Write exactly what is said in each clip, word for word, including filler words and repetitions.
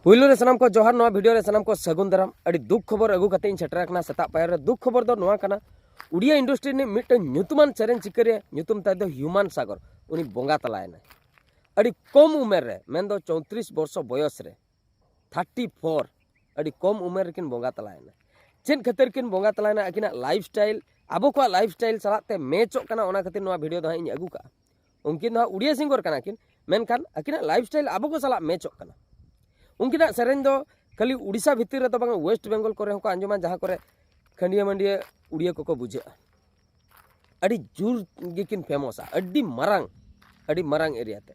ᱯᱩᱭᱞᱩ ᱨᱮ ᱥᱟᱱᱟᱢ ᱠᱚ ᱡᱚᱦᱟᱨ, ᱱᱚᱣᱟ ᱵᱷᱤᱰᱤᱭᱳ ᱨᱮ ᱥᱟᱱᱟᱢ ᱠᱚ ᱥᱟᱹᱜᱩᱱ ᱫᱟᱨᱟᱢ᱾ ᱟᱹᱰᱤ ᱫᱩᱠ ᱠᱷᱚᱵᱚᱨ ᱟᱹᱜᱩ ᱠᱟᱛᱮ ᱤᱧ ᱥᱮᱴᱮᱨ ᱟᱠᱟᱱᱟ ᱥᱮᱛᱟᱜ ᱯᱟᱭᱟᱨ ᱨᱮ᱾ ᱫᱩᱠ ᱠᱷᱚᱵᱚᱨ ᱫᱚ ᱱᱚᱣᱟ ᱠᱟᱱᱟ, ᱩᱲᱤᱭᱟ ᱤᱱᱰᱟᱥᱴᱨᱤ ᱨᱤᱱᱤᱡ ᱢᱤᱫᱴᱟᱝ ᱧᱩᱛᱩᱢᱟᱱ ᱥᱮᱨᱮᱧ ᱥᱤᱠᱟᱹᱨᱤᱭᱟᱹ, ᱧᱩᱛᱩᱢ ᱛᱟᱭ ᱫᱚ ᱦᱤᱭᱩᱢᱟᱱ ᱥᱟᱜᱚᱨ, ᱩᱱᱤ ᱵᱚᱸᱜᱟ ᱛᱟᱞᱟᱭᱮᱱᱟᱭ ᱟᱹᱰᱤ ᱠᱚᱢ ᱩᱢᱮᱨ ᱨᱮ, ᱢᱮᱱᱫᱚ ᱪᱳᱭᱛᱨᱤᱥ ᱵᱚᱨᱥᱚ ᱵᱚᱭᱚᱥ ᱨᱮ, ᱛᱷᱟᱨᱴᱤ ᱯᱷᱳᱨ, ᱟᱹᱰᱤ ᱠᱚᱢ ᱩᱢᱮᱨ ᱨᱮᱠᱤᱱ ᱵᱚᱸᱜᱟ ᱛᱟᱞᱟᱭᱮᱱᱟ᱾ ᱪᱮᱫ ᱠᱷᱟᱹᱛᱤᱨ ᱠᱤᱱ ᱵᱚᱸᱜᱟ ᱛᱟᱞᱟᱭᱮᱱᱟ? ᱟᱹᱠᱤᱱᱟᱜ ᱞᱟᱭᱤᱯᱷ ᱥᱴᱟᱭᱤᱞ ᱟᱵᱚ ᱠᱚᱣᱟᱜ ᱞᱟᱭᱤᱯᱷ ᱥᱴᱟᱭᱤᱞ ᱥᱟᱞᱟᱜ ᱛᱮ ᱢᱮᱪᱚᱜ ᱠᱟᱱᱟ, ᱚᱱᱟ ᱠᱷᱟᱹᱛᱤᱨ ᱱᱚᱣᱟ ᱵᱷᱤᱰᱤᱭᱳ ᱫᱚ ᱦᱟᱸᱜ ᱤᱧ ᱟᱹᱜᱩ ᱠᱟᱜᱼᱟ᱾ ᱩᱱᱠᱤᱱ ᱫᱚ ᱦᱟᱸᱜ ᱩᱲᱤᱭᱟ ᱥᱤᱝᱜᱚᱨ ᱠᱟᱱᱟ ᱠᱤᱱ, ᱢᱮᱱᱠᱷᱟᱱ ᱟᱹᱠᱤᱱᱟᱜ ᱞᱟᱭᱤᱯᱷ ᱥᱴᱟᱭᱤᱞ ᱟᱵᱚ ᱠᱚ ᱥᱟᱞᱟᱜ ᱢᱮᱪᱚᱜ ᱠᱟᱱᱟ᱾ ᱩᱱᱠᱤᱱᱟᱜ ᱥᱮᱨᱮᱧ ᱫᱚ ᱠᱷᱟᱹᱞᱤ ᱩᱲᱤᱥᱥᱟ ᱵᱷᱤᱛᱤᱨ ᱨᱮᱫᱚ ᱵᱟᱝᱟ, ᱳᱭᱮᱥᱴ ᱵᱮᱝᱜᱚᱞ ᱠᱚᱨᱮ ᱦᱚᱸᱠᱚ ᱟᱸᱡᱚᱢᱟ, ᱡᱟᱦᱟᱸ ᱠᱚᱨᱮ ᱠᱷᱟᱹᱱᱰᱤᱭᱟᱹ ᱢᱟᱹᱱᱰᱤᱭᱟᱹ ᱩᱲᱤᱭᱟ ᱠᱚᱠᱚ ᱵᱩᱡᱷᱟᱹᱜᱼᱟ᱾ ᱟᱹᱰᱤ ᱡᱳᱨ ᱜᱮᱠᱤᱱ ᱯᱷᱮᱢᱚᱥᱟ, ᱟᱹᱰᱤ ᱢᱟᱨᱟᱝ, ᱟᱹᱰᱤ ᱢᱟᱨᱟᱝ ᱮᱨᱤᱭᱟ ᱛᱮ᱾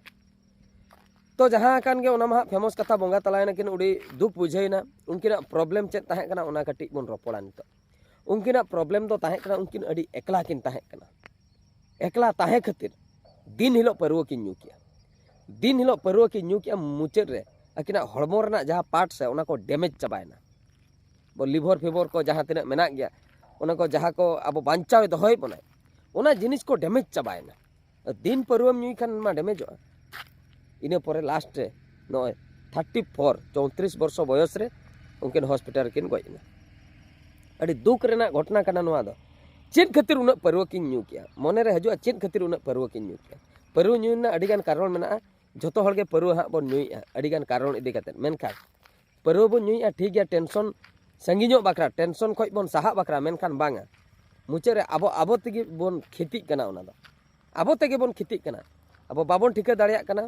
ᱛᱚ ᱡᱟᱦᱟᱸ ᱠᱟᱱ ᱜᱮ, ᱚᱱᱟ ᱢᱟ ᱦᱟᱸᱜ ᱯᱷᱮᱢᱚᱥ ᱠᱟᱛᱷᱟ, ᱵᱚᱸᱜᱟ ᱛᱟᱞᱟᱭᱮᱱᱟ ᱠᱤᱱ, ᱟᱹᱰᱤ ᱫᱩᱠ ᱵᱩᱡᱷᱟᱹᱣᱮᱱᱟ᱾ ᱩᱱᱠᱤᱱᱟᱜ ᱯᱨᱚᱵᱞᱮᱢ ᱪᱮᱫ ᱛᱟᱦᱮᱸ ᱠᱟᱱᱟ, ᱚᱱᱟ ᱠᱟᱹᱴᱤᱡ ᱵᱚᱱ ᱨᱚᱯᱚᱲᱟ ᱱᱤᱛᱚᱜ᱾ ᱩᱱᱠᱤᱱᱟᱜ ᱯᱨᱚᱵᱞᱮᱢ ᱫᱚ ᱛᱟᱦᱮᱸ ᱠᱟᱱᱟ, ᱩᱱᱠᱤᱱ ᱟᱹᱰᱤ ᱮᱠᱞᱟ ᱠᱤᱱ ᱛᱟᱦᱮᱸ ᱠᱟᱱᱟ᱾ ᱮᱠᱞᱟ ᱛᱟᱦᱮᱸ ᱠᱷᱟᱹᱛᱤᱨ ᱫᱤᱱ ᱦᱤᱞᱳᱜ ᱯᱟᱹᱨᱣᱟᱹ ᱠᱤᱱ ᱧᱩ ᱠᱮᱜᱼᱟ᱾ ᱫᱤᱱ ᱦᱤᱞᱳᱜ ᱯᱟᱹᱨᱣᱟᱹ ᱠᱤᱱ ᱧᱩ ᱠᱮᱜᱼᱟ, ᱢᱩᱪᱟᱹᱫ ᱨᱮ ᱟᱹᱠᱤᱱᱟᱜ ᱦᱚᱲᱢᱚ ᱨᱮᱱᱟᱜ ᱡᱟᱦᱟᱸ ᱯᱟᱨᱴᱥ ᱥᱮ, ᱚᱱᱟ ᱠᱚ ᱰᱮᱢᱮᱡᱽ ᱪᱟᱵᱟᱭᱮᱱᱟ᱾ ᱟᱵᱚ ᱞᱤᱵᱷᱟᱨ ᱯᱷᱤᱵᱷᱟᱨ ᱠᱚ ᱡᱟᱦᱟᱸ ᱛᱤᱱᱟᱹᱜ ᱢᱮᱱᱟᱜ ᱜᱮᱭᱟ, ᱚᱱᱟ ᱠᱚ ᱡᱟᱦᱟᱸ ᱠᱚ ᱟᱵᱚ ᱵᱟᱧᱪᱟᱣ ᱫᱚᱦᱚᱭᱮᱫ ᱵᱚᱱᱟᱭ, ᱚᱱᱟ ᱡᱤᱱᱤᱥ ᱠᱚ ᱰᱮᱢᱮᱡᱽ ᱪᱟᱵᱟᱭᱮᱱᱟ᱾ ᱫᱤᱱ ᱯᱟᱹᱨᱣᱟᱹᱢ ᱧᱩᱭ ᱠᱷᱟᱱ ᱢᱟ ᱰᱮᱢᱮᱡᱚᱜᱼᱟ᱾ ᱤᱱᱟᱹ ᱯᱚᱨᱮ ᱞᱟᱥᱴ ᱨᱮ ᱱᱚᱜᱼᱚᱭ ᱛᱷᱟᱨᱴᱤ ᱯᱷᱳᱨ, ᱪᱳᱭᱛᱨᱤᱥ ᱵᱚᱨᱥᱚ ᱵᱚᱭᱚᱥ ᱨᱮ ᱩᱱᱠᱤᱱ ᱦᱚᱥᱯᱤᱴᱟᱞ ᱨᱮᱠᱤᱱ ᱜᱚᱡ ᱮᱱᱟ᱾ ᱟᱹᱰᱤ ᱫᱩᱠ ᱨᱮᱱᱟᱜ ᱜᱷᱚᱴᱚᱱᱟ ᱠᱟᱱᱟ ᱱᱚᱣᱟ ᱫᱚ᱾ ᱪᱮᱫ ᱠᱷᱟᱹᱛᱤᱨ ᱩᱱᱟᱹᱜ ᱯᱟᱹᱨᱣᱟᱹ ᱠᱤᱱ ᱧᱩ ᱠᱮᱜᱼᱟ? ᱢᱚᱱᱮ ᱨᱮ ᱦᱤᱡᱩᱜᱼᱟ, ᱪᱮᱫ ᱠᱷᱟᱹᱛᱤᱨ ᱩᱱᱟᱹᱜ ᱯᱟᱹᱨᱣᱟᱹ ᱠᱤᱱ ᱧᱩ ᱠᱮᱜᱼᱟ? ᱯᱟᱹᱨᱣᱟᱹ ᱧᱩ ᱨᱮᱱᱟᱜ ᱟᱹᱰᱤ ᱜᱟᱱ ᱠᱟᱨᱚᱱ ᱢᱮᱱᱟᱜᱼᱟ᱾ ᱡᱷᱚᱛᱚ ᱦᱚᱲ ᱜᱮ ᱯᱟᱹᱨᱣᱟᱹ ᱦᱟᱸᱜ ᱵᱚᱱ ᱧᱩᱭᱮᱜᱼᱟ ᱟᱹᱰᱤ ᱜᱟᱱ ᱠᱟᱨᱚᱱ ᱤᱫᱤ ᱠᱟᱛᱮᱫ, ᱢᱮᱱᱠᱷᱟᱱ ᱯᱟᱹᱨᱣᱟᱹ ᱵᱚᱱ ᱧᱩᱭᱮᱜᱼᱟ ᱴᱷᱤᱠ ᱜᱮᱭᱟ, ᱴᱮᱱᱥᱚᱱ ᱥᱟᱺᱜᱤᱧᱚᱜ ᱵᱟᱠᱷᱨᱟ, ᱴᱮᱱᱥᱚᱱ ᱠᱷᱚᱡ ᱵᱚᱱ ᱥᱟᱦᱟᱜ ᱵᱟᱠᱷᱨᱟ, ᱢᱮᱱᱠᱷᱟᱱ ᱵᱟᱝᱟ, ᱢᱩᱪᱟᱹᱫ ᱨᱮ ᱟᱵᱚ, ᱟᱵᱚ ᱛᱮᱜᱮ ᱵᱚᱱ ᱠᱷᱤᱛᱤᱜ ᱠᱟᱱᱟ᱾ ᱚᱱᱟ ᱫᱚ ᱟᱵᱚ ᱛᱮᱜᱮ ᱵᱚᱱ ᱠᱷᱤᱛᱤᱜ ᱠᱟᱱᱟ᱾ ᱟᱵᱚ ᱵᱟᱵᱚᱱ ᱴᱷᱤᱠᱟᱹ ᱫᱟᱲᱮᱭᱟᱜ ᱠᱟᱱᱟ,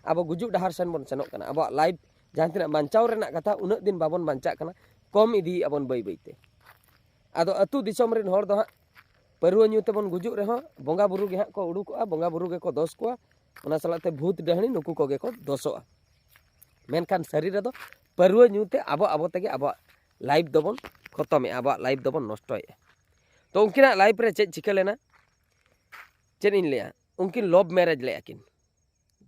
ᱟᱵᱚ ᱜᱩᱡᱩᱜ ᱰᱟᱦᱟᱨ ᱥᱮᱱ ᱵᱚᱱ ᱥᱮᱱᱚᱜ ᱠᱟᱱᱟ᱾ ᱟᱵᱚᱣᱟᱜ ᱞᱟᱭᱤᱯᱷ ᱡᱟᱦᱟᱸ ᱛᱤᱱᱟᱹᱜ ᱵᱟᱧᱪᱟᱣ ᱨᱮᱱᱟᱜ ᱠᱟᱛᱷᱟ, ᱩᱱᱟᱹᱜ ᱫᱤᱱ ᱵᱟᱵᱚᱱ ᱵᱟᱧᱪᱟᱜ ᱠᱟᱱᱟ, ᱠᱚᱢ ᱤᱫᱤᱭᱮᱜᱼᱟ ᱵᱚᱱ ᱵᱟᱹᱭ ᱵᱟᱹᱭᱛᱮ᱾ ᱟᱫᱚ ᱟᱹᱛᱩ ᱫᱤᱥᱚᱢ ᱨᱮᱱ ᱦᱚᱲ ᱫᱚ ᱦᱟᱸᱜ ᱯᱟᱹᱨᱣᱟᱹ ᱧᱩ ᱛᱮᱵᱚᱱ ᱜᱩᱡᱩᱜ ᱨᱮᱦᱚᱸ, ᱵᱚᱸᱜᱟ ᱵᱩᱨᱩ ᱜᱮ ᱦᱟᱸᱜ ᱠᱚ ᱩᱰᱩᱠᱚᱜᱼᱟ, ᱵᱚᱸᱜᱟ ᱵᱩᱨᱩ ᱜᱮᱠᱚ ᱫᱳᱥ ᱠᱚᱣᱟ, ᱚᱱᱟ ᱥᱟᱞᱟᱜ ᱛᱮ ᱵᱷᱩᱛ ᱰᱟᱹᱦᱱᱤ ᱱᱩᱠᱩ ᱠᱚᱜᱮ ᱠᱚ ᱫᱳᱥᱚᱜᱼᱟ᱾ ᱢᱮᱱᱠᱷᱟᱱ ᱥᱟᱹᱨᱤ ᱨᱮᱫᱚ ᱯᱟᱹᱨᱣᱟᱹ ᱧᱩ ᱛᱮ ᱟᱵᱚ, ᱟᱵᱚ ᱛᱮᱜᱮ ᱟᱵᱚᱣᱟᱜ ᱞᱟᱭᱤᱯᱷ ᱫᱚᱵᱚᱱ ᱠᱷᱚᱛᱚᱢᱮᱜᱼᱟ, ᱟᱵᱚᱣᱟᱜ ᱞᱟᱭᱤᱯᱷ ᱫᱚᱵᱚᱱ ᱱᱚᱥᱴᱚᱭᱮᱜᱼᱟ᱾ ᱛᱚ ᱩᱱᱠᱤᱱᱟᱜ ᱞᱟᱭᱤᱯᱷ ᱨᱮ ᱪᱮᱫ ᱪᱤᱠᱟᱹ ᱞᱮᱱᱟ, ᱪᱮᱫ ᱤᱧ ᱞᱟᱹᱭᱟ, ᱩᱱᱠᱤᱱ ᱞᱚᱵᱷ ᱢᱮᱨᱮᱡᱽ ᱞᱮᱫᱼᱟ ᱠᱤᱱ,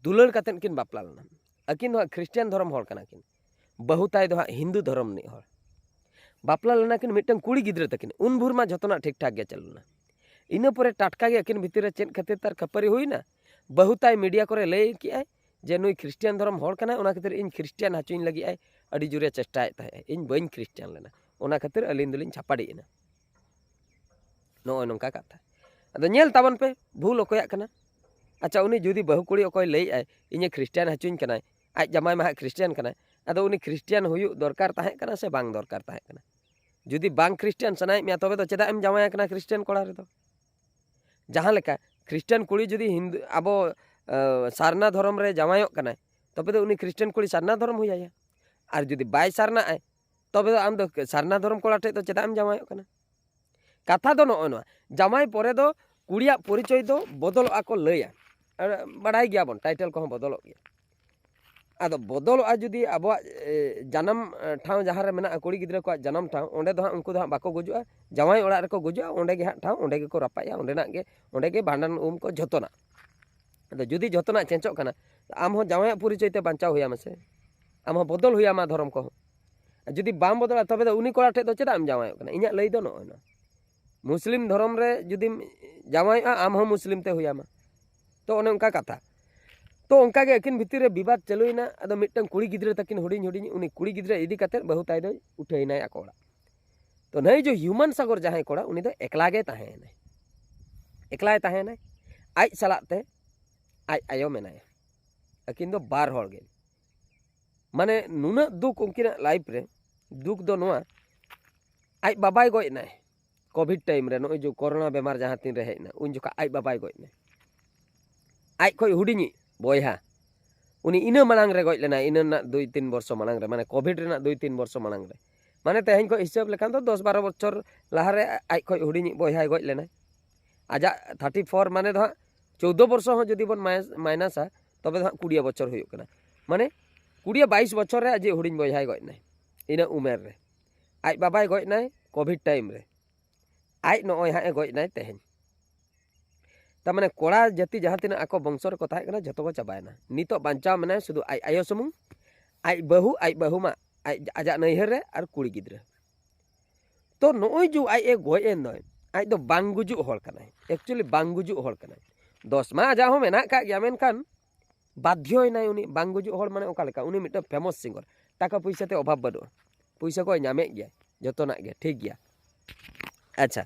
ᱫᱩᱞᱟᱹᱲ ᱠᱟᱛᱮᱫ ᱠᱤᱱ ᱵᱟᱯᱞᱟ ᱞᱮᱱᱟ᱾ ᱟᱹᱠᱤᱱ ᱫᱚ ᱦᱟᱸᱜ ᱠᱷᱨᱤᱥᱴᱟᱱ ᱫᱷᱚᱨᱚᱢ ᱦᱚᱲ ᱠᱟᱱᱟ ᱠᱤᱱ, ᱵᱟᱹᱦᱩ ᱛᱟᱭ ᱫᱚ ᱦᱟᱸᱜ ᱦᱤᱱᱫᱩ ᱫᱷᱚᱨᱚᱢ ᱨᱤᱱᱤᱡ ᱦᱚᱲ᱾ ᱵᱟᱯᱞᱟ ᱞᱮᱱᱟ ᱠᱤᱱ ᱢᱤᱫᱴᱟᱝ ᱠᱩᱲᱤ ᱜᱤᱫᱽᱨᱟᱹ ᱛᱟᱹᱠᱤᱱ, ᱩᱱ ᱵᱷᱳᱨ ᱢᱟ ᱡᱷᱚᱛᱚᱱᱟᱜ ᱴᱷᱤᱠ ᱴᱷᱟᱠ ᱜᱮ ᱪᱟᱹᱞᱩ ᱞᱮᱱᱟ᱾ ᱤᱱᱟᱹ ᱯᱚᱨᱮ ᱴᱟᱴᱠᱟ ᱜᱮ ᱟᱹᱠᱤᱱ ᱵᱷᱤᱛᱤᱨ ᱨᱮ ᱪᱮᱫ ᱠᱷᱟᱹᱛᱤᱨ ᱛᱟᱨ ᱠᱷᱟᱹᱯᱟᱹᱨᱤ ᱦᱩᱭᱱᱟ, ᱵᱟᱹᱦᱩ ᱛᱟᱭ ᱢᱤᱰᱤᱭᱟ ᱠᱚᱨᱮ ᱞᱟᱹᱭ ᱠᱮᱜᱼᱟᱭ ᱡᱮ ᱱᱩᱭ ᱠᱷᱨᱤᱥᱴᱤᱭᱟᱱ ᱫᱷᱚᱨᱚᱢ ᱦᱚᱲ ᱠᱟᱱᱟᱭ, ᱚᱱᱟ ᱠᱷᱟᱹᱛᱤᱨ ᱤᱧ ᱠᱷᱨᱤᱥᱴᱤᱭᱟᱱ ᱦᱚᱪᱚᱧ ᱞᱟᱹᱜᱤᱫ ᱟᱭ ᱟᱹᱰᱤ ᱡᱳᱨᱮ ᱪᱮᱥᱴᱟᱭᱮᱫ ᱛᱟᱦᱮᱸᱫ᱾ ᱤᱧ ᱵᱟᱹᱧ ᱠᱷᱨᱤᱥᱴᱤᱭᱟᱱ ᱞᱮᱱᱟ, ᱚᱱᱟ ᱠᱷᱟᱹᱛᱤᱨ ᱟᱹᱞᱤᱧ ᱫᱚᱞᱤᱧ ᱪᱷᱟᱯᱟᱰᱤ ᱮᱱᱟ᱾ ᱱᱚᱜᱼᱚᱭ ᱱᱚᱝᱠᱟ ᱠᱟᱛᱷᱟ᱾ ᱟᱫᱚ ᱧᱮᱞ ᱛᱟᱵᱚᱱ ᱯᱮ, ᱵᱷᱩᱞ ᱚᱠᱚᱭᱟᱜ ᱠᱟᱱᱟ? ᱟᱪᱪᱷᱟ, ᱩᱱᱤ ᱡᱩᱫᱤ ᱵᱟᱹᱦᱩ ᱠᱩᱲᱤ ᱚᱠᱚᱭ ᱞᱟᱹᱭᱮᱫ ᱟᱭ, "ᱤᱧᱮ ᱠᱷᱨᱤᱥᱴᱤᱭᱟᱱ ᱦᱚᱪᱚᱧ ᱠᱟᱱᱟᱭ", ᱟᱡ ᱡᱟᱢᱟᱭ ᱢᱟ ᱦᱟᱸᱜ ᱠᱷᱨᱤᱥᱴᱤᱭᱟᱱ ᱠᱟᱱᱟᱭ, ᱟᱫᱚ ᱩᱱᱤ ᱠᱷᱨᱤᱥᱴᱤᱭᱟᱱ ᱦᱩᱭᱩᱜ ᱫᱚᱨᱠᱟᱨ ᱛᱟᱦᱮᱸ ᱠᱟᱱᱟ ᱥᱮ ᱵᱟᱝ ᱫᱚᱨᱠᱟᱨ ᱛᱟᱦᱮᱸ ᱠᱟᱱᱟ? ᱡᱩᱫᱤ ᱵᱟᱝ ᱠᱷᱨᱤᱥᱴᱤᱭᱟᱱ ᱥᱟᱱᱟᱭᱮᱫ ᱢᱮᱭᱟ, ᱛᱚᱵᱮ ᱫᱚ ᱪᱮᱫᱟᱜ ᱮᱢ ᱡᱟᱶᱟᱭ ᱟᱠᱟᱱᱟ ᱠᱷᱨᱤᱥᱴᱤᱭᱟᱱ ᱠᱚᱲᱟ ᱨᱮᱫᱚ? ᱡᱟᱦᱟᱸ ᱞᱮᱠᱟ ᱠᱷᱨᱤᱥᱴᱤᱭᱟᱱ ᱠᱩᱲᱤ ᱡᱩᱫᱤ ᱦᱤᱱᱫᱩ, ᱟᱵᱚ, ᱟ, ᱥᱟᱨᱱᱟ ᱫᱷᱚᱨᱚᱢ ᱨᱮ ᱡᱟᱶᱟᱭᱚᱜ ᱠᱟᱱᱟᱭ, ᱛᱚᱵᱮ ᱫᱚ ᱩᱱᱤ ᱠᱷᱨᱤᱥᱴᱤᱭᱟᱱ ᱠᱩᱲᱤ ᱥᱟᱨᱱᱟ ᱫᱷᱚᱨᱚᱢ ᱦᱩᱭ ᱟᱭᱟ᱾ ᱟᱨ ᱡᱩᱫᱤ ᱵᱟᱭ ᱥᱟᱨᱱᱟᱜ ᱟᱭ, ᱛᱚᱵᱮ ᱫᱚ ᱟᱢ ᱫᱚ ᱥᱟᱨᱱᱟ ᱫᱷᱚᱨᱚᱢ ᱠᱚᱲᱟ ᱴᱷᱮᱡ ᱫᱚ ᱪᱮᱫᱟᱜ ᱮᱢ ᱡᱟᱶᱟᱭᱚᱜ ᱠᱟᱱᱟ? ᱠᱟᱛᱷᱟ ᱫᱚ ᱱᱚᱜᱼᱚᱭ ᱱᱚᱣᱟ, ᱡᱟᱶᱟᱭ ᱯᱚᱨᱮ ᱫᱚ ᱠᱩᱲᱤᱭᱟᱜ ᱯᱚᱨᱤᱪᱚᱭ ᱫᱚ ᱵᱚᱫᱚᱞᱚᱜᱼᱟ ᱠᱚ ᱞᱟᱹᱭᱟ᱾ ᱟᱨ ᱵᱟᱲᱟᱭ ᱜᱮᱭᱟᱵᱚᱱ, ᱴᱟᱭᱴᱮᱞ ᱠᱚᱦᱚᱸ ᱵᱚᱫᱚᱞᱚᱜ ᱜᱮᱭᱟ᱾ ᱟᱫᱚ ᱵᱚᱫᱚᱞᱚᱜᱼᱟ ᱡᱩᱫᱤ ᱟᱵᱚᱣᱟᱜ, ᱮ, ᱡᱟᱱᱟᱢ, ᱮ, ᱴᱷᱟᱶ ᱡᱟᱦᱟᱸ ᱨᱮ ᱢᱮᱱᱟᱜᱼᱟ, ᱠᱩᱲᱤ ᱜᱤᱫᱽᱨᱟᱹ ᱠᱚᱣᱟᱜ ᱡᱟᱱᱟᱢ ᱴᱷᱟᱶ, ᱚᱸᱰᱮ ᱫᱚ ᱦᱟᱸᱜ ᱩᱱᱠᱩ ᱫᱚ ᱦᱟᱸᱜ ᱵᱟᱠᱚ ᱜᱩᱡᱩᱜᱼᱟ, ᱡᱟᱶᱟᱭ ᱚᱲᱟᱜ ᱨᱮᱠᱚ ᱜᱩᱡᱩᱜᱼᱟ, ᱚᱸᱰᱮ ᱜᱮ ᱦᱟᱸᱜ ᱴᱷᱟᱶ, ᱚᱸᱰᱮ ᱜᱮᱠᱚ ᱨᱟᱯᱟᱜᱼᱟ, ᱚᱸᱰᱮᱱᱟᱜ ᱜᱮ, ᱚᱸᱰᱮ ᱜᱮ ᱵᱷᱟᱸᱰᱟᱱ ᱩᱢ ᱠᱚ ᱡᱷᱚᱛᱚᱱᱟᱜ᱾ ᱟᱫᱚ ᱡᱩᱫᱤ ᱡᱷᱚᱛᱚᱱᱟᱜ ᱪᱮᱸᱪᱚᱜ ᱠᱟᱱᱟ, ᱟᱢ ᱦᱚᱸ ᱡᱟᱶᱟᱭᱟᱜ ᱯᱚᱨᱤᱪᱚᱭ ᱛᱮ ᱵᱟᱧᱪᱟᱣ ᱦᱩᱭᱟᱢᱟ ᱥᱮ, ᱟᱢ ᱦᱚᱸ ᱵᱚᱫᱚᱞ ᱦᱩᱭᱟᱢᱟ ᱫᱷᱚᱨᱚᱢ ᱠᱚᱦᱚᱸ᱾ ᱟᱨ ᱡᱩᱫᱤ ᱵᱟᱢ ᱵᱚᱫᱚᱞᱟ, ᱛᱚᱵᱮ ᱫᱚ ᱩᱱᱤ ᱠᱚᱲᱟ ᱴᱷᱮᱡ ᱫᱚ ᱪᱮᱫᱟᱜ ᱮᱢ ᱡᱟᱶᱟᱭᱚᱜ ᱠᱟᱱᱟ? ᱤᱧᱟᱹᱜ ᱞᱟᱹᱭ ᱫᱚ ᱱᱚᱜᱼᱚᱭ ᱱᱚᱣᱟ, ᱢᱩᱥᱞᱤᱢ ᱫᱷᱚᱨᱚᱢ ᱨᱮ ᱡᱩᱫᱤᱢ ᱡᱟᱶᱟᱭᱚᱜᱼᱟ, ᱟᱢ ᱦᱚᱸ ᱢᱩᱥᱞᱤᱢ ᱛᱮ ᱦᱩᱭᱟᱢᱟ᱾ ᱛᱚ ᱚᱱᱮ ᱚᱱᱠᱟ ᱠᱟᱛᱷᱟ᱾ ᱛᱚ ᱚᱱᱠᱟ ᱜᱮ ᱟᱹᱠᱤᱱ ᱵᱷᱤᱛᱤᱨ ᱨᱮ ᱵᱤᱵᱟᱫ ᱪᱟᱹᱞᱩᱭᱮᱱᱟ᱾ ᱟᱫᱚ ᱢᱤᱫᱴᱟᱝ ᱠᱩᱲᱤ ᱜᱤᱫᱽᱨᱟᱹ ᱛᱟᱹᱠᱤᱱ ᱦᱩᱰᱤᱧ ᱦᱩᱰᱤᱧ, ᱩᱱᱤ ᱠᱩᱲᱤ ᱜᱤᱫᱽᱨᱟᱹ ᱤᱫᱤ ᱠᱟᱛᱮᱫ ᱵᱟᱹᱦᱩ ᱛᱟᱭ ᱫᱚᱭ ᱩᱴᱷᱟᱹᱭᱮᱱᱟᱭ ᱟᱠᱚ ᱚᱲᱟᱜ᱾ ᱛᱚ ᱱᱩᱭ ᱡᱮ ᱦᱤᱭᱩᱢᱟᱱ ᱥᱟᱜᱚᱨ ᱡᱟᱦᱟᱸᱭ ᱠᱚᱲᱟ, ᱩᱱᱤ ᱫᱚ ᱮᱠᱞᱟ ᱜᱮ ᱛᱟᱦᱮᱸᱭᱮᱱᱟᱭ, ᱮᱠᱞᱟᱭ ᱛᱟᱦᱮᱸᱭᱮᱱᱟᱭ᱾ ᱟᱡ ᱥᱟᱞᱟᱜ ᱛᱮ ᱟᱡ ᱟᱭᱳ ᱢᱮᱱᱟᱭᱟ᱾ ᱟᱹᱠᱤᱱ ᱫᱚ ᱵᱟᱨ ᱦᱚᱲ ᱜᱮ᱾ ᱢᱟᱱᱮ ᱱᱩᱱᱟᱹᱜ ᱫᱩᱠ ᱩᱱᱠᱤᱱᱟᱜ ᱞᱟᱭᱤᱯᱷ ᱨᱮ, ᱫᱩᱠ ᱫᱚ ᱱᱚᱣᱟ, ᱟᱡ ᱵᱟᱵᱟᱭ ᱜᱚᱡ ᱮᱱᱟᱭ ᱠᱳᱵᱷᱤᱰ ᱴᱟᱭᱤᱢ ᱨᱮ, ᱱᱚᱜᱼᱚᱭ ᱡᱮ ᱠᱳᱨᱳᱱᱟ ᱵᱮᱢᱟᱨ ᱡᱟᱦᱟᱸ ᱛᱤᱱ ᱨᱮ ᱦᱮᱡ ᱮᱱᱟ, ᱩᱱ ᱡᱚᱠᱷᱚᱱ ᱟᱡ ᱵᱟᱵᱟᱭ ᱜᱚᱡ ᱮᱱᱟᱭ᱾ ᱟᱡ ᱠᱷᱚᱡ ᱦᱩᱰᱤᱧᱤᱡ ᱵᱚᱭᱦᱟ, ᱩᱱᱤ ᱤᱱᱟᱹ ᱢᱟᱲᱟᱝ ᱨᱮ ᱜᱚᱡ ᱞᱮᱱᱟᱭ, ᱤᱱᱟᱹ ᱨᱮᱱᱟᱜ ᱫᱩᱭ ᱛᱤᱱ ᱵᱚᱨᱥᱚ ᱢᱟᱲᱟᱝ ᱨᱮ, ᱢᱟᱱᱮ ᱠᱳᱵᱷᱤᱰ ᱨᱮᱱᱟᱜ ᱫᱩᱭ ᱛᱤᱱ ᱵᱚᱨᱥᱚ ᱢᱟᱲᱟᱝ ᱨᱮ᱾ ᱢᱟᱱᱮ ᱛᱮᱦᱮᱧ ᱠᱷᱚᱡ ᱦᱤᱥᱟᱹᱵ ᱞᱮᱠᱷᱟᱱ ᱫᱚ ᱫᱚᱥ ᱵᱟᱨᱚ ᱵᱚᱪᱷᱚᱨ ᱞᱟᱦᱟᱨᱮ ᱟᱡ ᱠᱷᱚᱡ ᱦᱩᱰᱤᱧᱤᱡ ᱵᱚᱭᱦᱟᱭ ᱜᱚᱡ ᱞᱮᱱᱟᱭ᱾ ᱟᱡᱟᱜ ᱛᱷᱟᱨᱴᱤ ᱯᱷᱳᱨ ᱢᱟᱱᱮ ᱫᱚ ᱦᱟᱸᱜ ᱪᱳᱫᱽᱫᱳ ᱵᱚᱨᱥᱚ ᱦᱚᱸ ᱡᱩᱫᱤ ᱵᱚᱱ ᱢᱟᱭ-, ᱢᱟᱭᱱᱟᱥᱟ, ᱛᱚᱵᱮ ᱫᱚ ᱦᱟᱸᱜ ᱠᱩᱲᱤᱭᱟᱹ ᱵᱚᱪᱷᱚᱨ ᱦᱩᱭᱩᱜ ᱠᱟᱱᱟ᱾ ᱢᱟᱱᱮ ᱠᱩᱲᱤᱭᱟᱹ ᱵᱟᱭᱤᱥ ᱵᱚᱪᱷᱚᱨ ᱨᱮ ᱟᱡᱤᱡ ᱦᱩᱰᱤᱧ ᱵᱚᱭᱦᱟᱭ ᱜᱚᱡ ᱮᱱᱟᱭ, ᱤᱱᱟᱹ ᱩᱢᱮᱨ ᱨᱮ᱾ ᱟᱡ ᱵᱟᱵᱟᱭ ᱜᱚᱡ ᱮᱱᱟᱭ ᱠᱳᱵᱷᱤᱰ ᱴᱟᱭᱤᱢ ᱨᱮ, ᱟᱡ ᱱᱚᱜᱼᱚᱭ ᱦᱟᱸᱜ ᱮ ᱜᱚᱡ ᱮᱱᱟᱭ ᱛᱮᱦᱮᱧ᱾ ᱛᱟᱨ ᱢᱟᱱᱮ ᱠᱚᱲᱟ ᱡᱟᱹᱛᱤ ᱡᱟᱦᱟᱸ ᱛᱤᱱᱟᱹᱜ ᱟᱠᱚ ᱵᱚᱝᱥᱚ ᱨᱮᱠᱚ ᱛᱟᱦᱮᱸ ᱠᱟᱱᱟ, ᱡᱷᱚᱛᱚ ᱠᱚ ᱪᱟᱵᱟᱭᱮᱱᱟ᱾ ᱱᱤᱛᱚᱜ ᱵᱟᱧᱪᱟᱣ ᱢᱮᱱᱟᱭᱟ ᱥᱩᱫᱷᱩ ᱟᱡ ᱟᱭᱳ ᱥᱩᱢᱩᱝ, ᱟᱡ ᱵᱟᱹᱦᱩ, ᱟᱡ ᱵᱟᱹᱦᱩ ᱢᱟ ᱟᱡ, ᱟᱡᱟᱜ ᱱᱟᱹᱭᱦᱟᱹᱨ ᱨᱮ, ᱟᱨ ᱠᱩᱲᱤ ᱜᱤᱫᱽᱨᱟᱹ᱾ ᱛᱚ ᱱᱚᱜᱼᱚᱭ ᱡᱮ ᱟᱡ ᱮ ᱜᱚᱡ ᱮᱱ ᱫᱚᱭ, ᱟᱡ ᱫᱚ ᱵᱟᱝ ᱜᱩᱡᱩᱜ ᱦᱚᱲ ᱠᱟᱱᱟᱭ, ᱮᱠᱪᱩᱭᱮᱞᱤ ᱵᱟᱝ ᱜᱩᱡᱩᱜ ᱦᱚᱲ ᱠᱟᱱᱟᱭ᱾ ᱫᱚᱥ ᱢᱟ ᱟᱡᱟᱜ ᱦᱚᱸ ᱢᱮᱱᱟᱜ ᱟᱠᱟᱫ ᱜᱮᱭᱟ, ᱢᱮᱱᱠᱷᱟᱱ ᱵᱟᱫᱽᱫᱷᱚᱭᱮᱱᱟᱭ ᱩᱱᱤ, ᱵᱟᱝ ᱜᱩᱡᱩᱜ ᱦᱚᱲ ᱢᱟᱱᱮ ᱚᱠᱟ ᱞᱮᱠᱟ? ᱩᱱᱤ ᱢᱤᱫᱴᱟᱝ famous singer, ᱴᱟᱠᱟ ᱯᱚᱭᱥᱟ ᱛᱮ ᱚᱵᱷᱟᱵᱽ ᱵᱟᱹᱱᱩᱜᱼᱟ, ᱯᱚᱭᱥᱟ ᱠᱚᱭ ᱧᱟᱢᱮᱫ ᱜᱮᱭᱟ, ᱡᱚᱛᱚᱱᱟᱜ ᱜᱮ ᱴᱷᱤᱠ ᱜᱮᱭᱟ᱾ ᱟᱪᱪᱷᱟ,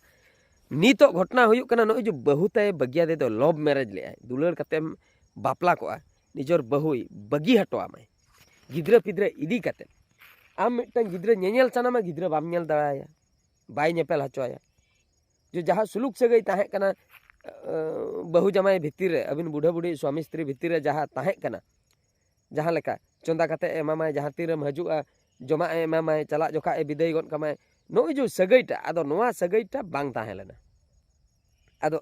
ᱱᱤᱛᱚᱜ ᱜᱷᱚᱴᱚᱱᱟ ᱦᱩᱭᱩᱜ ᱠᱟᱱᱟ, ᱱᱚᱜᱼᱚᱭ ᱡᱮ ᱵᱟᱹᱦᱩ ᱛᱟᱭ ᱵᱟᱹᱜᱤᱭᱟᱫᱮ ᱫᱚ, love marriage ᱞᱮᱫᱟᱭ, ᱫᱩᱞᱟᱹᱲ ᱠᱟᱛᱮᱢ ᱵᱟᱯᱞᱟ ᱠᱚᱜᱼᱟ, ᱱᱤᱡᱚᱨ ᱵᱟᱹᱦᱩᱭ ᱵᱟᱹᱜᱤ ᱦᱚᱴᱚ ᱟᱢᱟᱭ ᱜᱤᱫᱽᱨᱟᱹ ᱯᱤᱫᱽᱨᱟᱹ ᱤᱫᱤ ᱠᱟᱛᱮ᱾ ᱟᱢ ᱢᱤᱫᱴᱟᱝ ᱜᱤᱫᱽᱨᱟᱹ ᱧᱮᱧᱮᱞ ᱥᱟᱱᱟᱢᱟ, ᱜᱤᱫᱽᱨᱟᱹ ᱵᱟᱢ ᱧᱮᱞ ᱫᱟᱲᱮᱭᱟᱭᱟ, ᱵᱟᱭ ᱧᱮᱯᱮᱞ ᱦᱚᱪᱚ ᱟᱭᱟ᱾ ᱡᱮ ᱡᱟᱦᱟᱸ ᱥᱩᱞᱩᱠ ᱥᱟᱹᱜᱟᱹᱭ ᱛᱟᱦᱮᱸ ᱠᱟᱱᱟ, ᱟᱸ, ᱵᱟᱹᱦᱩ ᱡᱟᱢᱟᱭ ᱵᱷᱤᱛᱤᱨ ᱨᱮ, ᱟᱹᱵᱤᱱ ᱵᱩᱰᱷᱟᱹ ᱵᱩᱰᱷᱤ ᱥᱣᱟᱢᱤ ᱥᱛᱨᱤ ᱵᱷᱤᱛᱤᱨ ᱨᱮ ᱡᱟᱦᱟᱸ ᱛᱟᱦᱮᱸ ᱠᱟᱱᱟ, ᱡᱟᱦᱟᱸ ᱞᱮᱠᱟ ᱪᱚᱸᱫᱟ ᱠᱟᱛᱮ ᱮ ᱮᱢᱟᱢᱟᱭ, ᱡᱟᱦᱟᱸ ᱛᱤᱨᱮᱢ ᱦᱤᱡᱩᱜᱼᱟ ᱡᱚᱢᱟᱜ ᱮ ᱮᱢᱟᱢᱟᱭ, ᱪᱟᱞᱟᱜ ᱡᱚᱠᱷᱟᱜ ᱮ ᱵᱤᱫᱟᱹᱭ ᱜᱚᱫ ᱠᱟᱢᱟᱭ, ᱱᱚᱜᱼᱚᱭ ᱡᱮ ᱥᱟᱹᱜᱟᱹᱭᱴᱟ, ᱟᱫᱚ ᱱᱚᱣᱟ ᱥᱟᱹᱜᱟᱹᱭᱴᱟ ᱵᱟᱝ ᱛᱟᱦᱮᱸ ᱞᱮᱱᱟ᱾ ᱟᱫᱚ